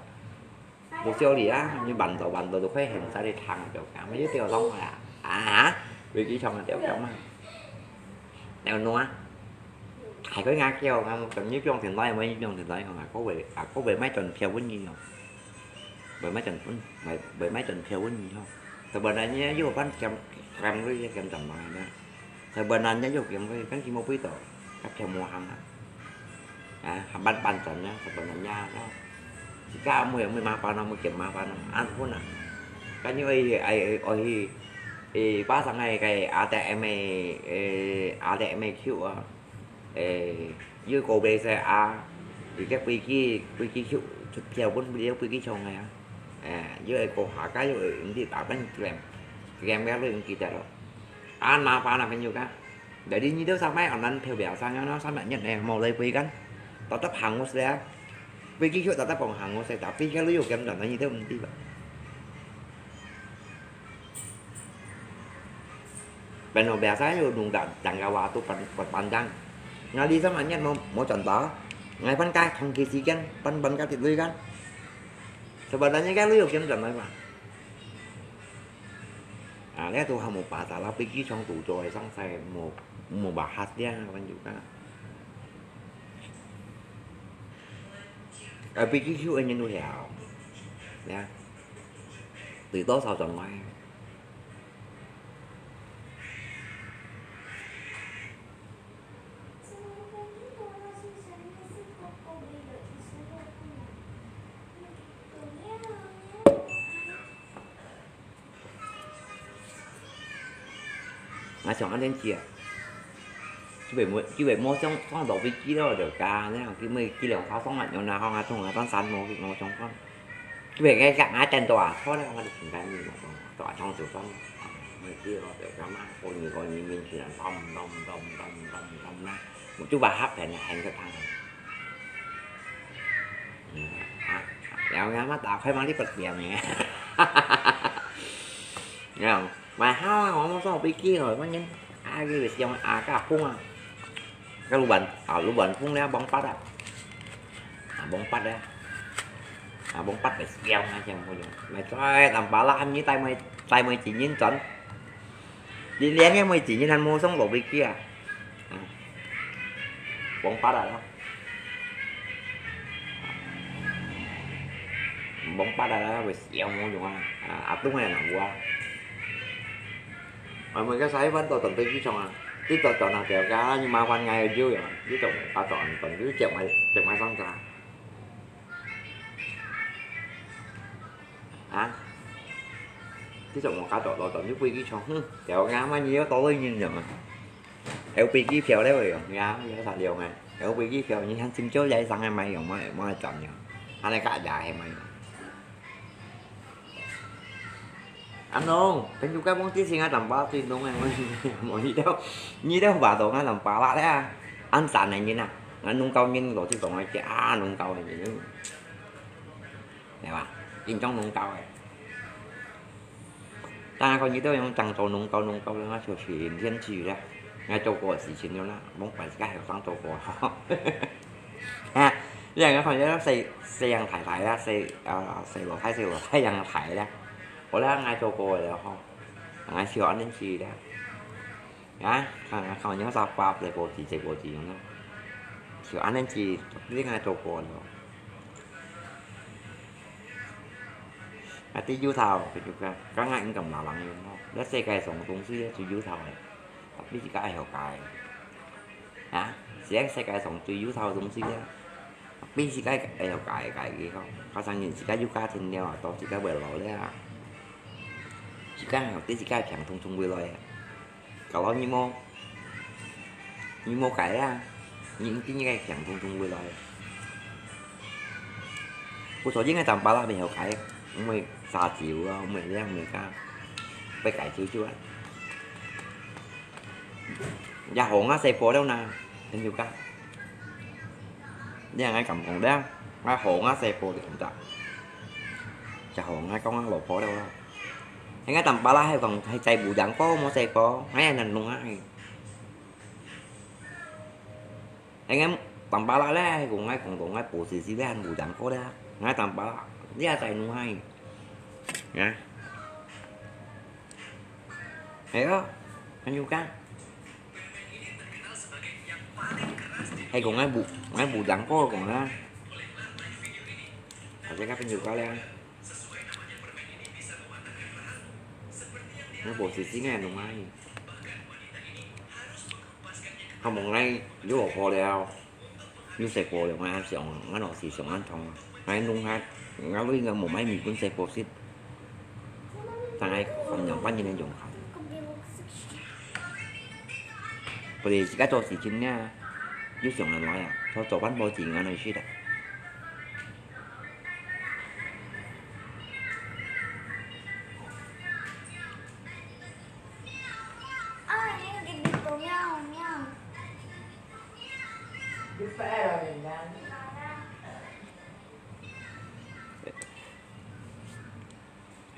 Mục tiêu đi á, như bạn tổ, bạn tổ, tôi khoe hình sao đi thẳng kiểu cảm thấy tiêu sống rồi à. À hả? Vì cái trong là tiểu cảm à. Nèo nua. Hãy có ngã kêu, ngã một trăm như trong thì nói, mới trong thì nói, không à, có về, à, có về mấy tuần theo với nhiều. Về mấy tuần, về, về mấy tuần theo với nhiều không? Tụi bạn này nhé, vô bán kem, kem với kem tầm mà nè. Tụi bạn này nhé, vô kem với, bán chỉ một quý tổ, các theo mua hàng à. À, bán, bán tuần nhá, tụi bạn này nha, đó. Chỉ cả mười, mười mà bán, mười kem mà bán, ăn phun à. Cái như ấy, ấy, ấy, ấy, ấy, ba tháng ngày cái A T M ấy, ấy, A T M Q à. Ê, yui kô bê xe a, yui kek pui ki, pui ki khiu, khiu bun bê liu pui ki chông a. Ê, yui kô hả cái yui đi tao bánh kem, kem cái lui ki tao. An ma pha na phen yui ka. Dari ni tao sa mai on nan phêu bèo sang nó sa mai nhận nè, mò lấy pui kan. Tao tao hàng ngô xe. Pui ki khiu tao tao pong hàng ngô xe, tao pui cái lui yui kem tao ni tao đi ba. Bên nó bé sai yuk nung dan, dan ka wa tu pan, pan, pan dang. Ngali sama niat mau, mau contoh. Ngai pan ka thong ki si kan, pan, pan ka tit lui kan. Sebenarnya kan lui yuk kian dan lai ba. À, lẽ tu hàm một bà xã là pí kí trong tủ rồi, sang sai một, một bà hát đen, con dụ ka. Ở pí kí khiu anh nhân nuôi hảo. Nha. Từ đó sao trong ngoài. Ngài chọn ăn đến chia. Chứ vậy mua, chứ vậy mua xong, xong đầu với kia đó được cả, nè, cái mấy kia là sao xong lại nhau nào không, à, không, à, tan san mua, mua xong con. Cái việc cái gặng ai tên tòa, thôi đấy, không có được tình cảm gì mà, tòa trong chiều xong. Mấy kia là kiểu cái má, cô nhìn coi nhìn mình chỉ là đom, đom, đom, đom, đom, đom, nè. Một chút bà hấp phải là hành cái thằng này. Ừ, à, kéo ngã mắt tao khai mang đi bật điểm nè. Nghe không? Mà hao, hao, hao, hao, bị kia rồi, có những, à, cái việc trong, à, cái phun à. Cái lũ bắn, à, lũ bắn phun nè, bóng bắt à. À, bóng bắt đấy. À, bóng bắt để kéo ngay xem có gì. Mày coi, tầm bá lạ, như tay mày, tay mày chỉ nhìn chuẩn. Đi lén nghe mày chỉ nhìn thằng mua sống lột đi kia. À. Bóng bắt à đó. Bóng bắt à đó, mày xéo mua dùng à. À, áp đúng này nè, mua. Mà mày cái sai vẫn tao tận tới chứ xong à. Tiếp tục tao nạp kéo cá, nhưng mà quan ngày ở dưới à. Tiếp tục tao chọn, chọn dưới triệu mày, triệu mày xong cả. Hả? Tiếp tục một cái tọt tọt tọt nước quy cái chong. Hứ, kéo cá mà nhiều tao lên nhìn nhở. Kéo quy cái phiếu đấy rồi, ngã, nhớ sao điều này. Kéo quy cái phiếu như anh xin chốt giấy sang em mày, mà, mà chọn nhở. Anh ấy cả giả hay mày. Anh nông, bên chú cái bóng tí xin anh tầm ba tí nông em, mà như đâu, như đâu bà tông anh tầm ba lạ đấy à. Anh sẵn này như nào, anh nông cao nhân rồi chứ tông anh chị, à, nông cao này chứ. Hiểu à? Kinh trong nông cao này. Ta có như tôi trong trăng trầu nông cao, nông cao, nó sửa chỉ thiên chỉ đấy. 𠊎做過个事情了啦，往擺自家後生做過。啊，你看𠊎看這細，細樣大大啦，細，啊，細老弟，細老弟樣大啦。好啦，𠊎做過个了吼，𠊎就恁樣子啦。啊，看，看，看，你看啥，爸，這個字，這個字，樣啦。就恁樣子，你看做過了。啊，對，有頭，就講，講𠊎毋敢拿人用吼。這世界上東西咧，就有頭个。 比自家還要解。啊，這世界上最有頭个東西啊，比自家還要解，解个吼。加上人自家有家庭了啊，到自家會老了啊，自家還要對自家个病痛痛會來啊。搞到你無，你無解啊，你一定个病痛痛會來。故所應該當巴拉袂好解，因為沙酒啊，因為這樣，因為該，會解酒酒啊。 也好𠊎細婆了哪，朋友家。你也愛感動了，𠊎好𠊎細婆了，毋得。也好𠊎講𠊎老婆了啦。應該當巴拉還講，還在無養過，無細婆，𠊎也難弄啊。應該當巴拉咧，還講𠊎講到𠊎婆死死咧，還無養過咧，𠊎當巴拉，你也在弄啊。啊？ 係哦，還有講。係講𠊎無，𠊎無聽過講啦。大家跟朋友講咧，𠊎無時間弄啊。佢問𠊎有老婆了。 有細婆了，𠊎想，𠊎老是想恁痛，𠊎弄下，𠊎都應該無買米粉細婆食，但係分兩百年个用下。不過自家做事情呢，又想恁來啊，做，做飯無錢，𠊎來食啊。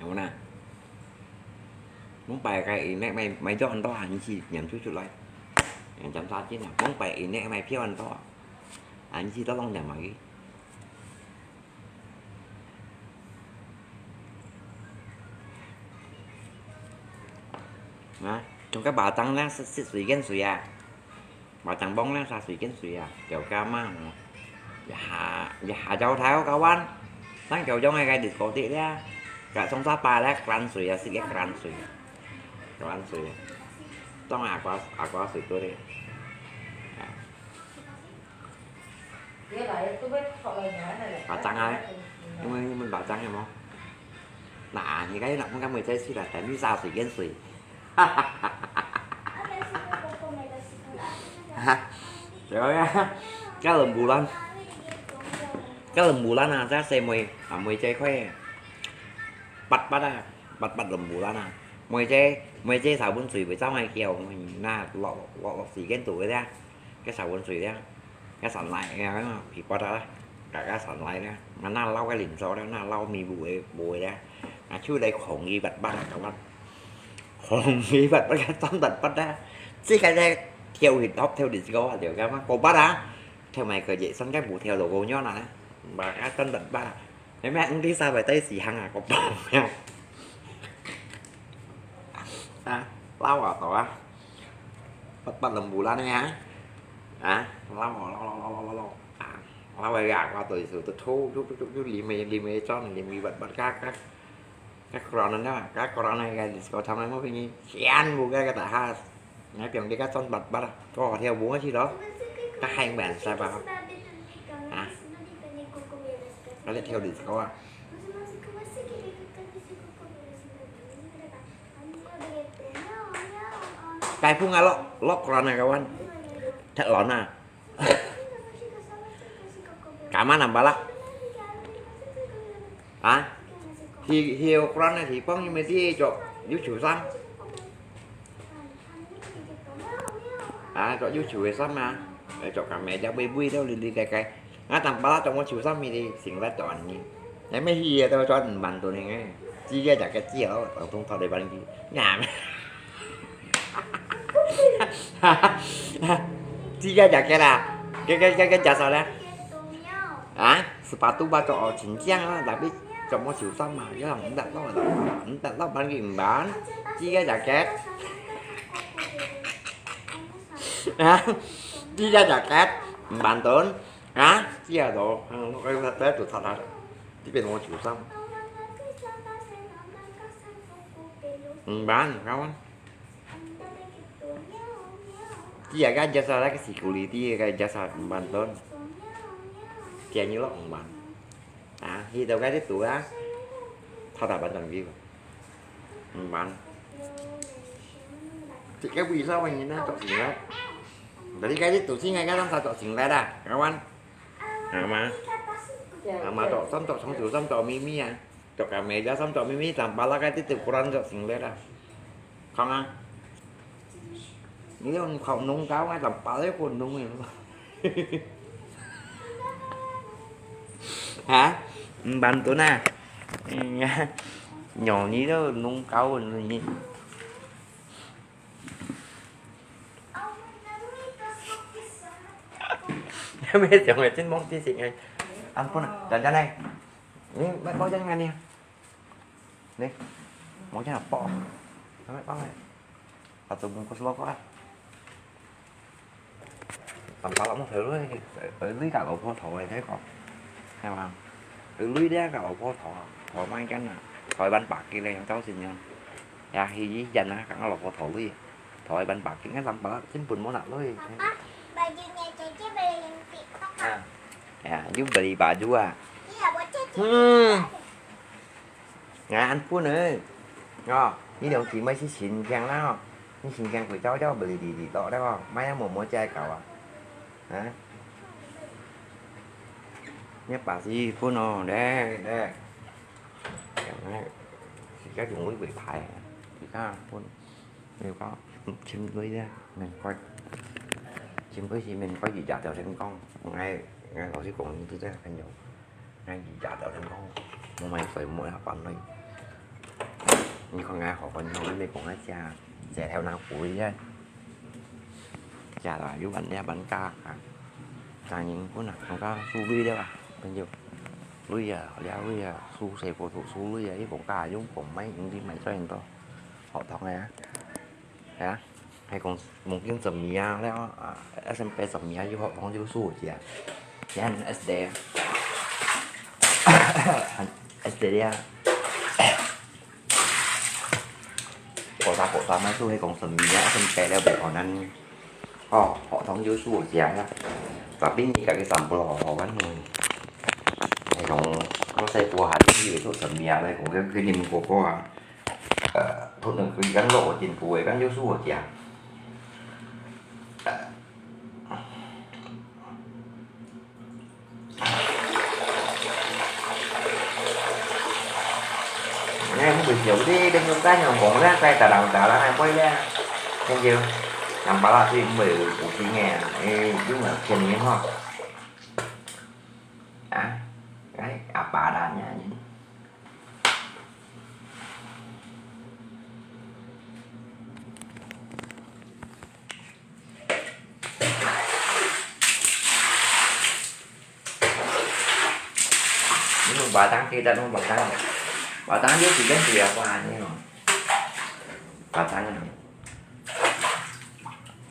好啦，往擺个internet買，買咗恁多，恁時黏出出來，檢查真啊，往擺internet買票恁多，恁時都弄黏埋去。 啊，從該巴掌呢，食，食水跟水啊。巴掌幫呢，食水跟水啊。Kêu ka ma，一下，一下就頭kawan。Nang kêu trong cái đi có đi咧。Cái sông Sapa咧，Kran水啊，食个Kran水。Kran水啊。當然，aqua，aqua水多啲。啊。 巴掌啊，因為你們巴掌有無？那，你看你老公跟妹仔去了，等你啥水跟水。哈哈哈哈哈。哈，對啊，該冷不冷，該冷不冷啊，這細妹，啊，妹仔快，八八啊，八八冷不冷啊，妹仔，妹仔燒滾水會燒來叫，那落，落，落水跟多个咧。 該燒滾水咧，該山泥，該皮骨啊，該，該山泥咧，𠊎那摎該零碎咧，那摎米糊个，糊个咧，啊，就來紅一八八啊，感覺紅一八八，該真八八啊，這個咧，跳一跳，跳一個啊，就感覺過八啊，跳埋個熱身，該無跳到過遠啊，嘛，該真八八啊。 你咩？你三位對時行啊，個包咩？啊，摎啊，到啊，八八冷不冷呢啊？啊，摎啊，摎摎摎摎摎摎啊，摎啊，我對手都抽，就就就就淋咩淋咩裝，淋咩八八，該該該corona呢，該corona該disco場呢，我給你全部該個打下。 Ngai piang deka con bat bat ah. Ko theo bunga si lo. Ka hai ban sa ba. Ah. Ka le theo di ko ah. Kai phung ah lo, lo kran ah kawan. That lo na. Kaman am bala. Hả? Thì, thì Ukraine này thì phong như mày đi chỗ YouTube xăm. À, chỗ YouTube xăm mà. Để chỗ cả mẹ cho bê bui theo lì lì cái cái. Ngã tầm ba trong YouTube xăm mày đi, xin lát cho anh nhìn. Nãy mới hi tao cho anh bạn tụi này nghe. Chỉ cái chả cái chi đó, tổng thống thọ để bạn gì. Nhà mày. 哈哈，自家jaket啊，个个个个jasa咧。啊，sepatu吧做哦，真正啊，tapi做麼受傷嘛，要毋得落，毋得落，ban佢毋ban，自家jaket。啊，自家jaket，毋ban ton，啊，自家都，嗯，我个个都擦擦，這邊我受傷。毋ban，你看。 Dia kan jasa lagi security kan jasa membantu. Dia nyelok membantu. Ah, itu kan itu ah. Thada bantu view. Membantu. Cik kan bisa wang ini tok singlet. Jadi kan itu sing kan sa tok singlet dah, kawan. Ama. Ama tok, sam tok, song tok, sam tok mimi ah. Tok kami aja sam tok mimi tampal lah kan itu ukuran tok singlet dah. Không à? Nếu không nung cáo ngay tầm pá lấy con nung này. Hả? Ban tuần à? Nhỏ ní đó nung cáo rồi nhỉ? Mấy chồng này chính mong tí xịt ngay. Ăn con à, đàn ra này. Mấy bao chân ngay nè. Nih, mau jangan apa? Sampai pangai. Atau bungkus rokok ah. Tầm pá lắm thôi lui, lui cả lỗ phô thổi thế còn. Hay mà. Lui đĩa cả lỗ phô thổi, thổi mang cái nè. Thổi bắn bạc kia lên cháu xin nhau. Ya, hi dí dần á, cả lỗ phô thổi lui. Thổi bắn bạc kia tầm pá chính bùn món nặng lui. Papa, baju nya cece boleh yang tik. Ah. Ya, you beli baju ah. Iya, buat cece. Hmm. Ngài ăn phun ơi. Ngò, ní lòng chỉ mới xí xin khen lá ngò. Ní xin khen quỷ cháu cháu beli đi đi đó đó ngò. Mai ăn mùa mùa chai cầu à. Hả? Nhớ bà xí phun ngò. Đe, đe. Xí các dùng với quỷ thái. Xí các phun. Nếu có chim với đó. Mình coi. Chim với thì mình có gì giả tạo thành công. Ngay, ngay老师講，你都真係很有。 Ngay gì chả tạo thành công. Mua mày phải mua là phần này. Như con ngay họ còn nhiều cái này cũng ngay cha. Rẻ theo nào của đi ấy. Chả làyu bắn đe bắn ca à. Chả những con nào không có su lui đe à. Bên dù. Lui à, đe lui à, su xe của thủ su lui à, ý cũng ca, yung cũng mấy, yung đi mày cho anh to. Họ thọc này á. Hả? Hay còn mungkin semiya leo, ah, S M P semiya yu hok tong yu su chia. Yan S D. S D dia. Kota kota mai su hay còn semiya S M P leo bị còn ăn. Ồ, họ tong yu su chia ya. Tapi ni kaki sampel họ họ kan. Hay còn có xe của hạt đi về thuốc semiya này cũng cái cái niềm của cô à. Ờ, thôi đừng cứ gắn lộ trên của ấy, gắn vô số chia. Nè, không bị thiếu đi, đừng có cái nhau cũng ra, cái ta đào tạo là hai quay ra. Thank you. Nằm bà là thì mười của chị nghe, ê, đúng là thiên nhiên ho. À, cái, à, bà đã nha. Ini batang kita mau batang. Batang dia tiga dia apa ni? Batang.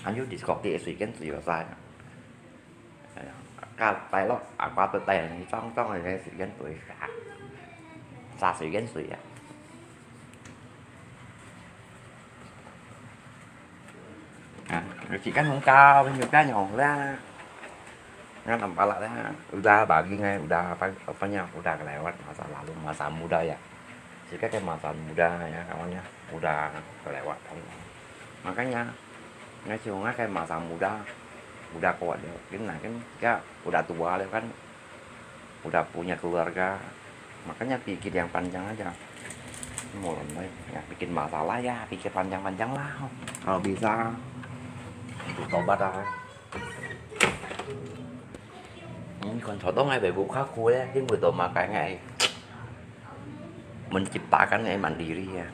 Anju di sekolah dia suikan suikan saya. 加低咯，啊，掛到低，裝裝个時間對，灑水間水啊。啊，時間好搞，朋友加油啦！Nga tampak lah, udah pagi ngai, udah apa, apanya, udah kelewat masa lalu, masa muda ya. Sekarang kan masa muda ya, kawannya, udah kelewat. Makanya, ngai cuma ngai kan masa muda, udah kuat dia. Kan, nah, kan, ya, udah tua dia kan, udah punya keluarga. Makanya pikir yang panjang aja. Mau ya, bikin masalah ya, pikir panjang-panjang lah. Kalau bisa, tobat lah. Ini kan contoh ngai, buka kue, ini betul makan ngai. Menciptakan ngai mandiri ya.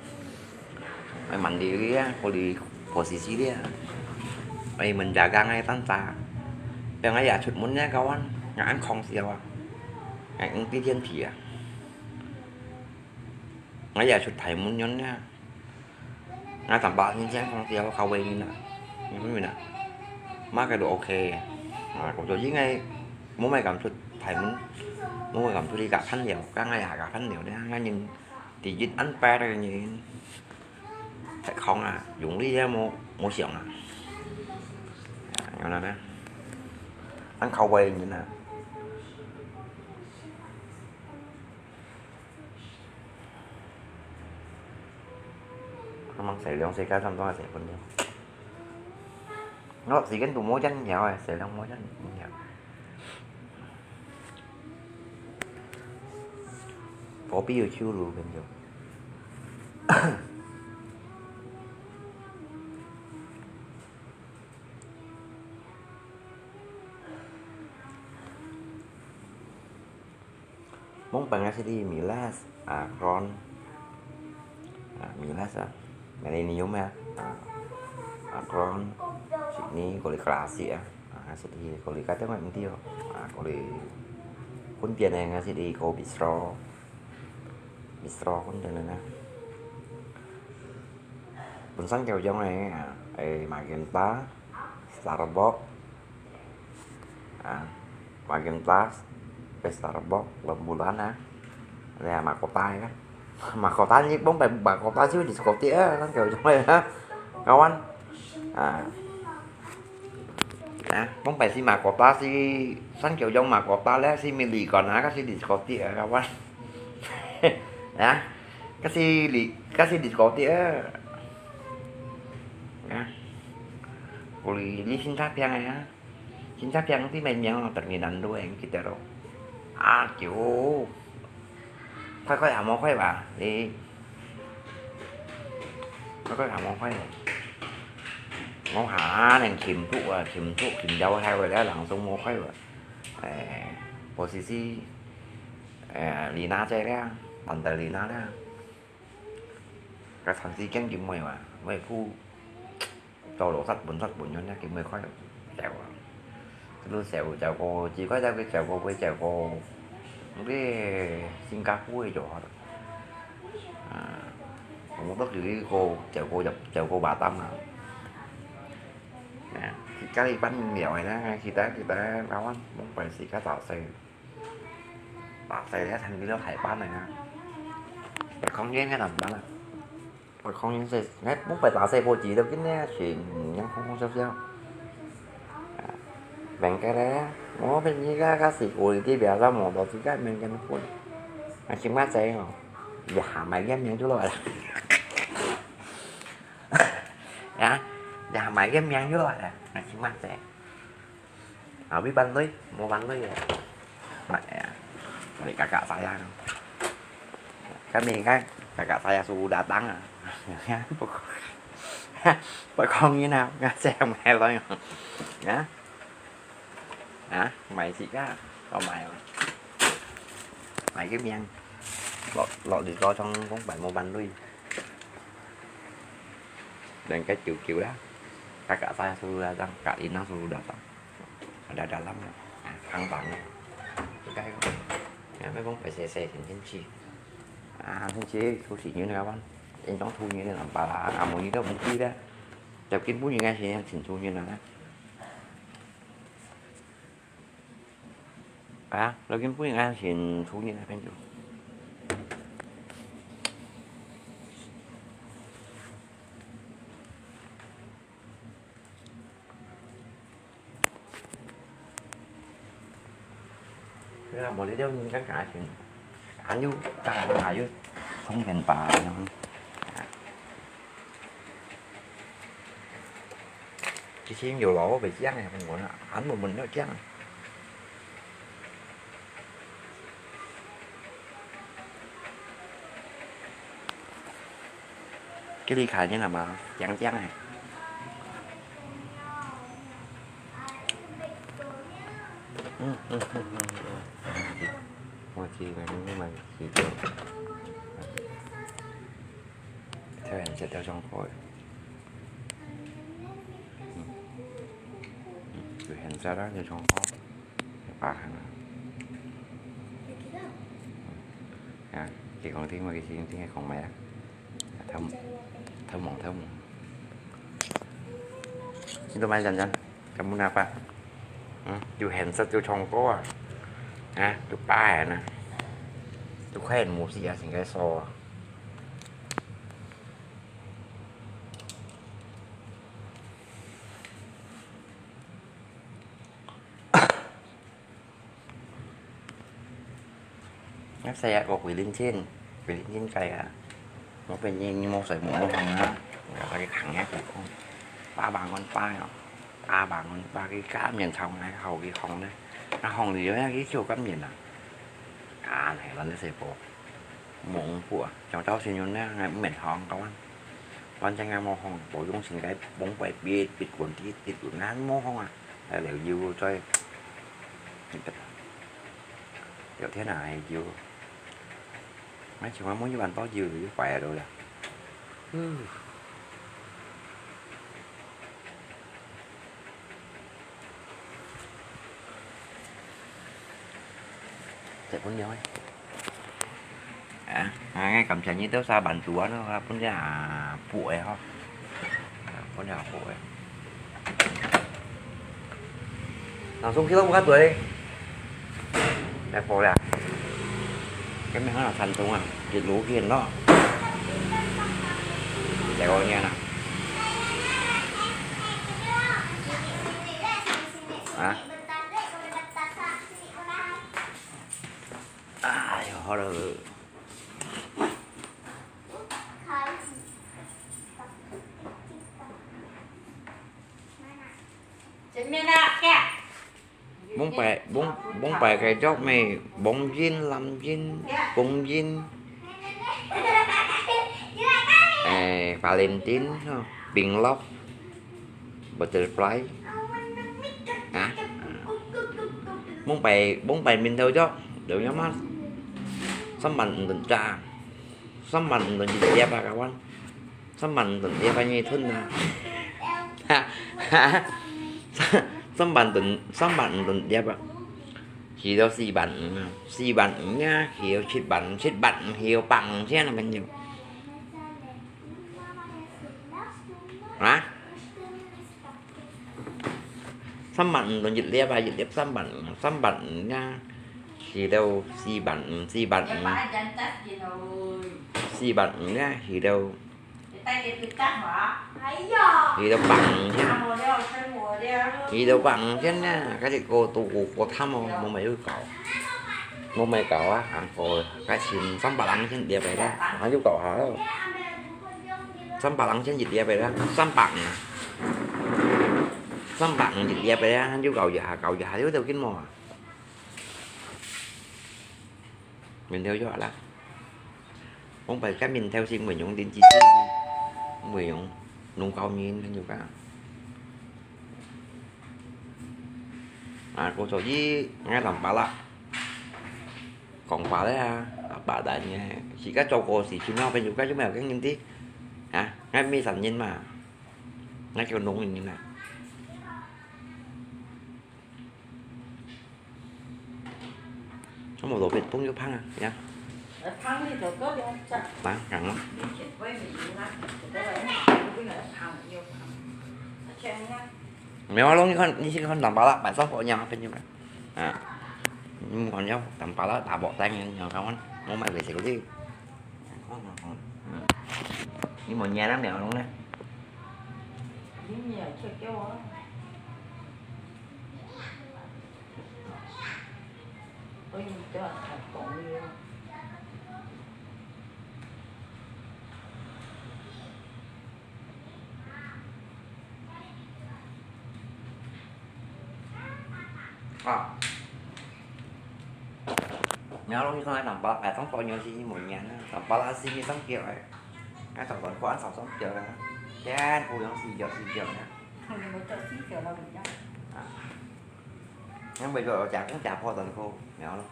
Ngai mandiri ya, kalau di posisi dia. 哎，menjaga ngai tanda。Yang ngai ya出門呢，kawan，ngai ăn空調啊，ngai ăn地電皮啊。Ngai ya出大門呢，ngai tanpa行李箱空調，靠背呢，你明白？Maka都OK。啊，我就應該，我沒敢出大門，我沒敢出去加朋友，剛剛也加朋友呢，ngai人第一安排的人。 太空啊，用力也無，無想啊。啊，原來呢，咱靠背人啊。可能洗兩洗，加差不多洗分鐘。我時間都無恁nhiều啊，洗兩無恁nhiều。 Kopi有手路朋友。Mong pang ngai sit di Miles, Akron, ah, Miles ah, Millennium ah, ah, Akron, Sydney, kau lê Kallasik ah, ah, ngai sit di, kau lê kata ngai mesti oh, ah, kau lê Khun Pian ngai sit di, kau Bistro, Bistro Khun Pian nè. Bun san kèo yong eh, ah, eh, Magenta, Starbucks, ah, Magenta, Starbucks, Lembulan ah. Ada Mahkota ya. Mahkota ni, mong pang Mahkota si diskotik ah, san kèo yong eh, ha. Kawan. Ah. Ya, mong pang si Mahkota si, san kèo yong Mahkota leh, si Milikon ah, ka si diskotik ah, kawan. Ya, ka si li, ka si diskotik ah. Ya. Kau lê li Shinta Piang ya. Shinta Piang ti mai miang, terminal dua yang kita ro. Ah, kiu. Khoi khoi ah, mò khoi ba? Li. Khoi khoi ah, mò khoi. Ngau ha nèng Kim Thu ah, Kim Thu, Kim Yau hai wei leh, langsung mò khoi ba. Eh, posisi, eh, Lina cai leh, pantai Lina leh. Ka thang si kiang Kim Mui ba, Mui Phu. Tàu lô sat bun sat bun ngon nè, Kim Mui khoi. Sèo. Lu sèo, sèo kô, chỉ có sèo kô, sèo kô, sèo kô. Cái Singapore rồi. À, không có gì cô, sèo kô, sèo kô bà Tâm à. Nè, thì cái đi bánh mèo này nè, khi ta, khi ta, rau ăn, không phải xì cá tỏ xe. Tỏ xe để thành video thái bánh này nè. Phải không nhé, cái làm bánh à. Ôi, không những xe, nét bút phải tả xe vô chỉ đâu, cái nét chuyện nhắn không không sao sao. Bạn cái đấy, nó bên như cái, cái sự của cái việc ra một đó thì cái mình cái nó quên. Mà xin mát xe rồi. Dạ, mày game nhắn chú lỗi. Dạ, dạ, mày game nhắn chú lỗi. Mà xin mát xe. À, biết bắn lưới, mua bắn lưới. Mày à, mày kakak saya. Kami kan, kakak saya sudah datang ah. Pokoknya nak, nggak saya main lagi. Ya. Hả? Mày xịt á, tao mày. Mày cái miệng. Lọ, lọ đi coi trong cũng phải mua bắn lui. Dan cái kiểu kiểu đó. Kakak saya sudah datang, Kak Ina sudah datang. Ada dalam ya. Nah, kang bang ya. Cái đó. Ya, mấy bông phải xe xe thì chính trị. À, chính trị, thu sĩ như nào bắn. Anh trong thu như thế làm bà là, à, một như đó, một tí đó. Chụp kinh bút như ngay thì chính thu như nào đó. À, lo kin pui ngan sin thu nyin pen tu. Kaya mo li deu nyin kan ka sin. An yu, ka an yu, không cần bà. Cái xin nhiều lỗ về chiang này, không muốn ăn một mình nó chiang. Cái ly khai như là mà chiang chiang này. Mà chỉ là nhưng mà chỉ được theo hành sẽ theo trong khối. 颜色啦，就从好，就八行啊。啊，佢讲聽，我佢先聽佢讲咩啊？偷，偷望，偷望。你都买真真，kamu napa？嗯，又颜色又唱歌啊？啊，又八行啊？又快冇事啊，成个手啊！ Ngak saya ko kuilin chin, kuilin chin kaya. Mo pe nyi mo sai mo mo hong na, ya kaya khang ya ko. Ba ba ngon ba ya, ba ba ngon ba cái cá miền sông này hầu cái hong đấy, nó hong thì nó cái chiều cá miền à. Cá này là nó sẽ bộ mông của trong cháu xin nhung nè, ngày miền hong các bạn. Quan trọng là mo hong, bộ dung sinh cái bóng bay bịt bịt cuốn tí bịt cuốn ngắn mo hong à. Là liệu you rồi. Tiểu thiên này you. Nói chung là muốn như bạn to you thì phải rồi là. Chạy bốn nhau ấy. À, à, ngay cảm thấy như tớ xa bản chúa nó là bốn nhà bụi ho. À, bốn nhà bụi. Nó xuống khi lúc khác tuổi đi. Đẹp phổ là. Cái này nó là thành công à, dịch lũ kia đó. Để coi nghe nè. Hả? Ai, ho rồi. Bông pai, bông, bông pai cái chốc mày, bông zin, lam zin, bông zin. Ê, Valentine, hả? Bình lộc. Butterfly. Hả? Bông pai, bông pai mình thâu chốc. Được nhắm mắt. Sắm bánh tuần trà. Sắm bánh tuần dịch dép à các bạn. Sắm bánh tuần dép à nhị thun à. Sắm bánh tuần, sắm bánh tuần dép à. Chỉ đâu xì bánh, xì bánh nha, hiểu chết bánh, chết bánh, hiểu bằng thế là mình nhiều. Hả? Sắm bánh tuần dịch dép à, dịch dép sắm bánh, sắm bánh nha. Xì đâu, xì bánh, xì bánh. Xì bánh nha, xì đâu. Xì đâu bằng thế. Xì đâu bằng thế nha. Cái gì cô, tụ cô, cô thăm không? Mua mày ư cậu. Mua mày cậu á, hả? Cô, cái xin sắm bánh lăng xin dép vậy đó. Hả, chú cậu hả? Sắm bánh lăng xin dịch dép vậy đó. Sắm bánh. Sắm bánh dịch dép vậy đó. Hả, chú cậu giờ, cậu giờ, chú đâu kính mò. Mình theo dõi lắm. Không phải cái mình theo xin mười nhúng đến chi chi. Mười nhúng. Nung cao nhìn, hả, chú cậu. À, cô cho dí, ngay lòng bà lạ. Còn bà đấy à, bà đã nhé. Chỉ có cho cô xì xì nó phải dù cái chú mèo cái nhìn tí. Hả? Ngay mi sẵn nhìn mà. Ngay kêu nung nhìn nè. Có một đồ Việt Tông vô phăng à, nhá. Phăng đi rồi có đi chắc. Bán hàng lắm. Đi chuyển quay về Việt Nam. Rồi có lại không biết là phăng nhiều phăng. Nó chen nhá. Mèo lông như con, như con làm bà lạ, bà sắp có nhau bên như vậy. À. Nhưng mà còn nhau, tầm bà lạ, bà bỏ tay nhau không á. Mua mày về xỉu đi. Như một nhà lắm mèo lông đấy. Những nhà chưa kéo á. Có những cái là thằng cổng đi. À. Nhớ lúc như con tầm bạc, à, không có nhớ gì một nhà nữa. Tầm bạc là gì như tấm kia rồi. Cái tầm bạc của anh sáu tấm kia rồi. Chán, cô giống xì dầu, xì dầu nha. Không, nhưng mà cho xí kiểu là mình nhá. À. Nhưng bây giờ chả cũng chả phô tần cô, nhớ lắm.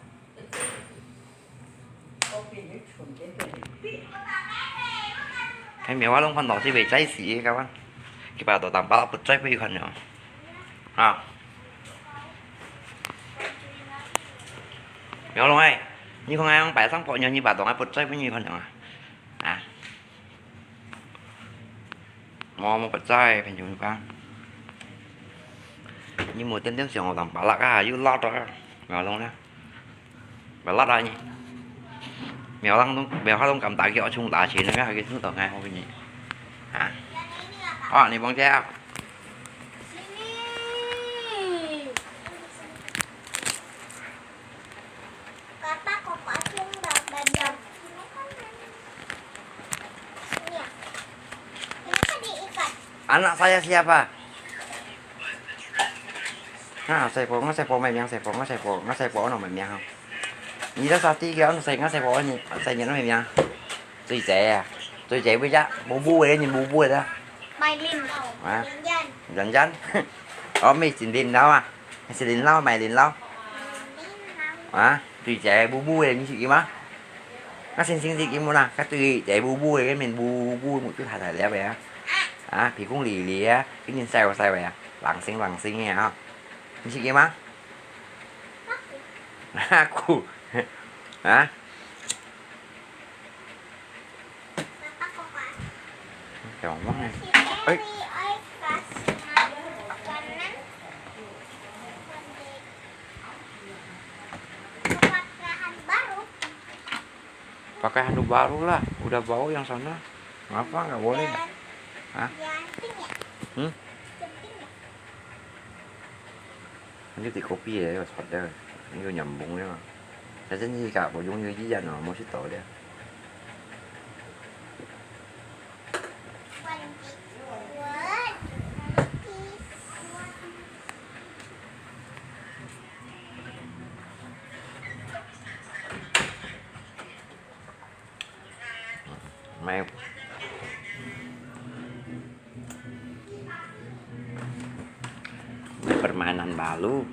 Cái mèo á, lông phần đó thì về cháy xì các bạn. Cái bà tổ tạm bảo là bật cháy với con nhỏ. À. 苗龍哎，你看𠊎用擺上播，你把東西不在，不你看懂啊？啊？我我不在，朋友看。你莫天天想我當巴拉啊，又辣啊，苗龍呢？不辣啊你？苗龍都苗龍敢打給我，衝打錢，那个还给冲到开，我给你啊。啊，你忘记啊？ Papa, kukuha yung ba-, bandang. Sini. Kenapa diikat? Anak saya siapa? Nah,細寶，我細寶咩名？細寶，我細寶，我細寶安到咩名？你這啥地方？細，我細寶安，細人安咩名？最姐啊，最姐會呀，布布个，你布布个。Mai Lim. 啊？Yan Yan. Yan Yan. 哦，咩真林老啊？ 係林老，Mai Lim老。啊，最姐布布个，你識佢嗎？啊，星星識佢無啦？佢最姐布布个，該面布布目珠大大粒个啊。啊，鼻公利利啊，跟人笑笑个啊，冷星冷星个啊。你識佢嗎？啊，酷。啊？ Gampang eh. Eh. Pakai handuk baru lah, udah bau yang sana. Ngapa nggak boleh? Hah? Hmm? Ini di kopi ya, ya, sepeda. Ini nyambung ya. Saya ni kak bojong ni jian no, mau situ dia. Mai. Mai permainan baru.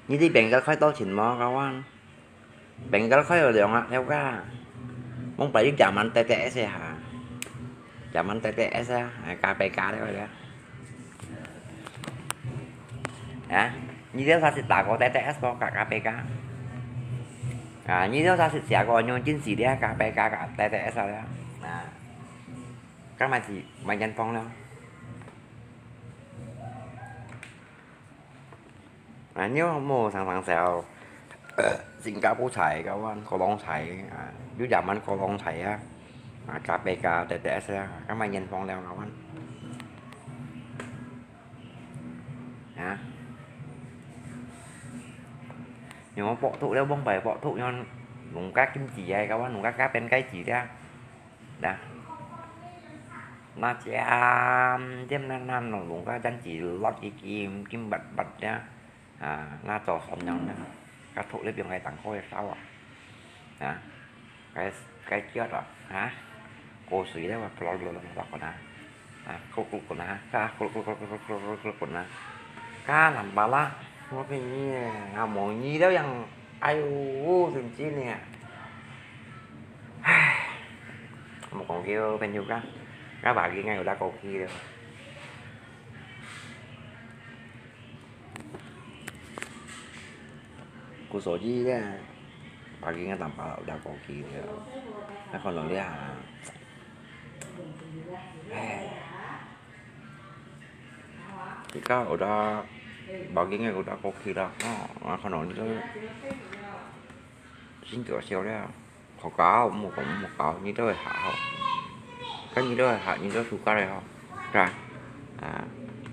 Ini di bengkel kau tahu cin mau kawan? Bengkel kau ada orang nak tahu kah? Mong balik zaman T T S ya ha. Zaman T T S啊，係K P K了个。啊，你兜啥時打過T T S無？甲K P K？啊，你兜啥時寫過用真字了？甲K P K甲T T S了？啊，今日係萬元放了。啊，你有無常常寫，呃，新加坡菜个，阮高雄菜个，啊，有夜晚高雄菜啊，啊，K P K、T T S啊，今日萬元放了个，阮。啊？你有無博讀了，往擺博讀，用農家經濟个，个，阮農家家變該字了。 Dah. Nah, jam, jam nan nan nong lùng ka jan chỉ lót í kim, kim bật bật ya. À, nah, cho xóm nhau nha. Các thụ lấy biếng cái tảng khối sao à? Hả? Cái, cái chết rồi, hả? Cô suy đấy mà, lọt, lọt, lọt, lọt, lọt, hả? À, cô, cô, cô, hả? Ka, cô, cô, cô, cô, cô, cô, cô, cô, hả? Ka làm bà lá. Ngô Phi Nhi, à, Mộ Nhi đó yang, ai u, u, thậm chí nè. Một con kêu bên Hiếu Cát, các bạn kia ngay ở đã cầu kỳ rồi. Cô số gì đấy, bạn kia ngay tầm bảo đã cầu kỳ rồi. Nó còn nói đi hả? Ai. Thì các ở đó, bạn kia ngay ở đã cầu kỳ đó. Nó, nó còn nói đi đó. Xin chào siêu đấy. Khẩu cáo, một khẩu, một khẩu, như tôi hả hả. Các như tôi hả, như tôi thu các này hả. Ra. À,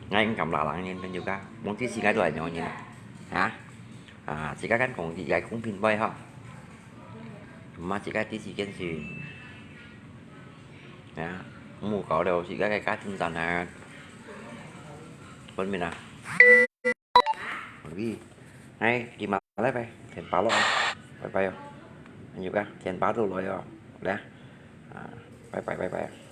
ngay anh cầm lạ lắng nhìn bên Hiếu Cát. Muốn tí xí ngay tôi hả, nhau nhìn. Hả? À, chỉ các căn phòng thì gái cũng pin bay hả. Mà chỉ các tí xí kiến gì. Hả? Một khẩu đều chỉ các cái cá tinh thần hả. Bên mình à. Ui, này, đi mà lấy về, tiền bảo lỗi. Bye bye. Anh Hiếu Cát, tiền bảo tôi lỗi rồi. Đấy. À, bye bye, bye bye.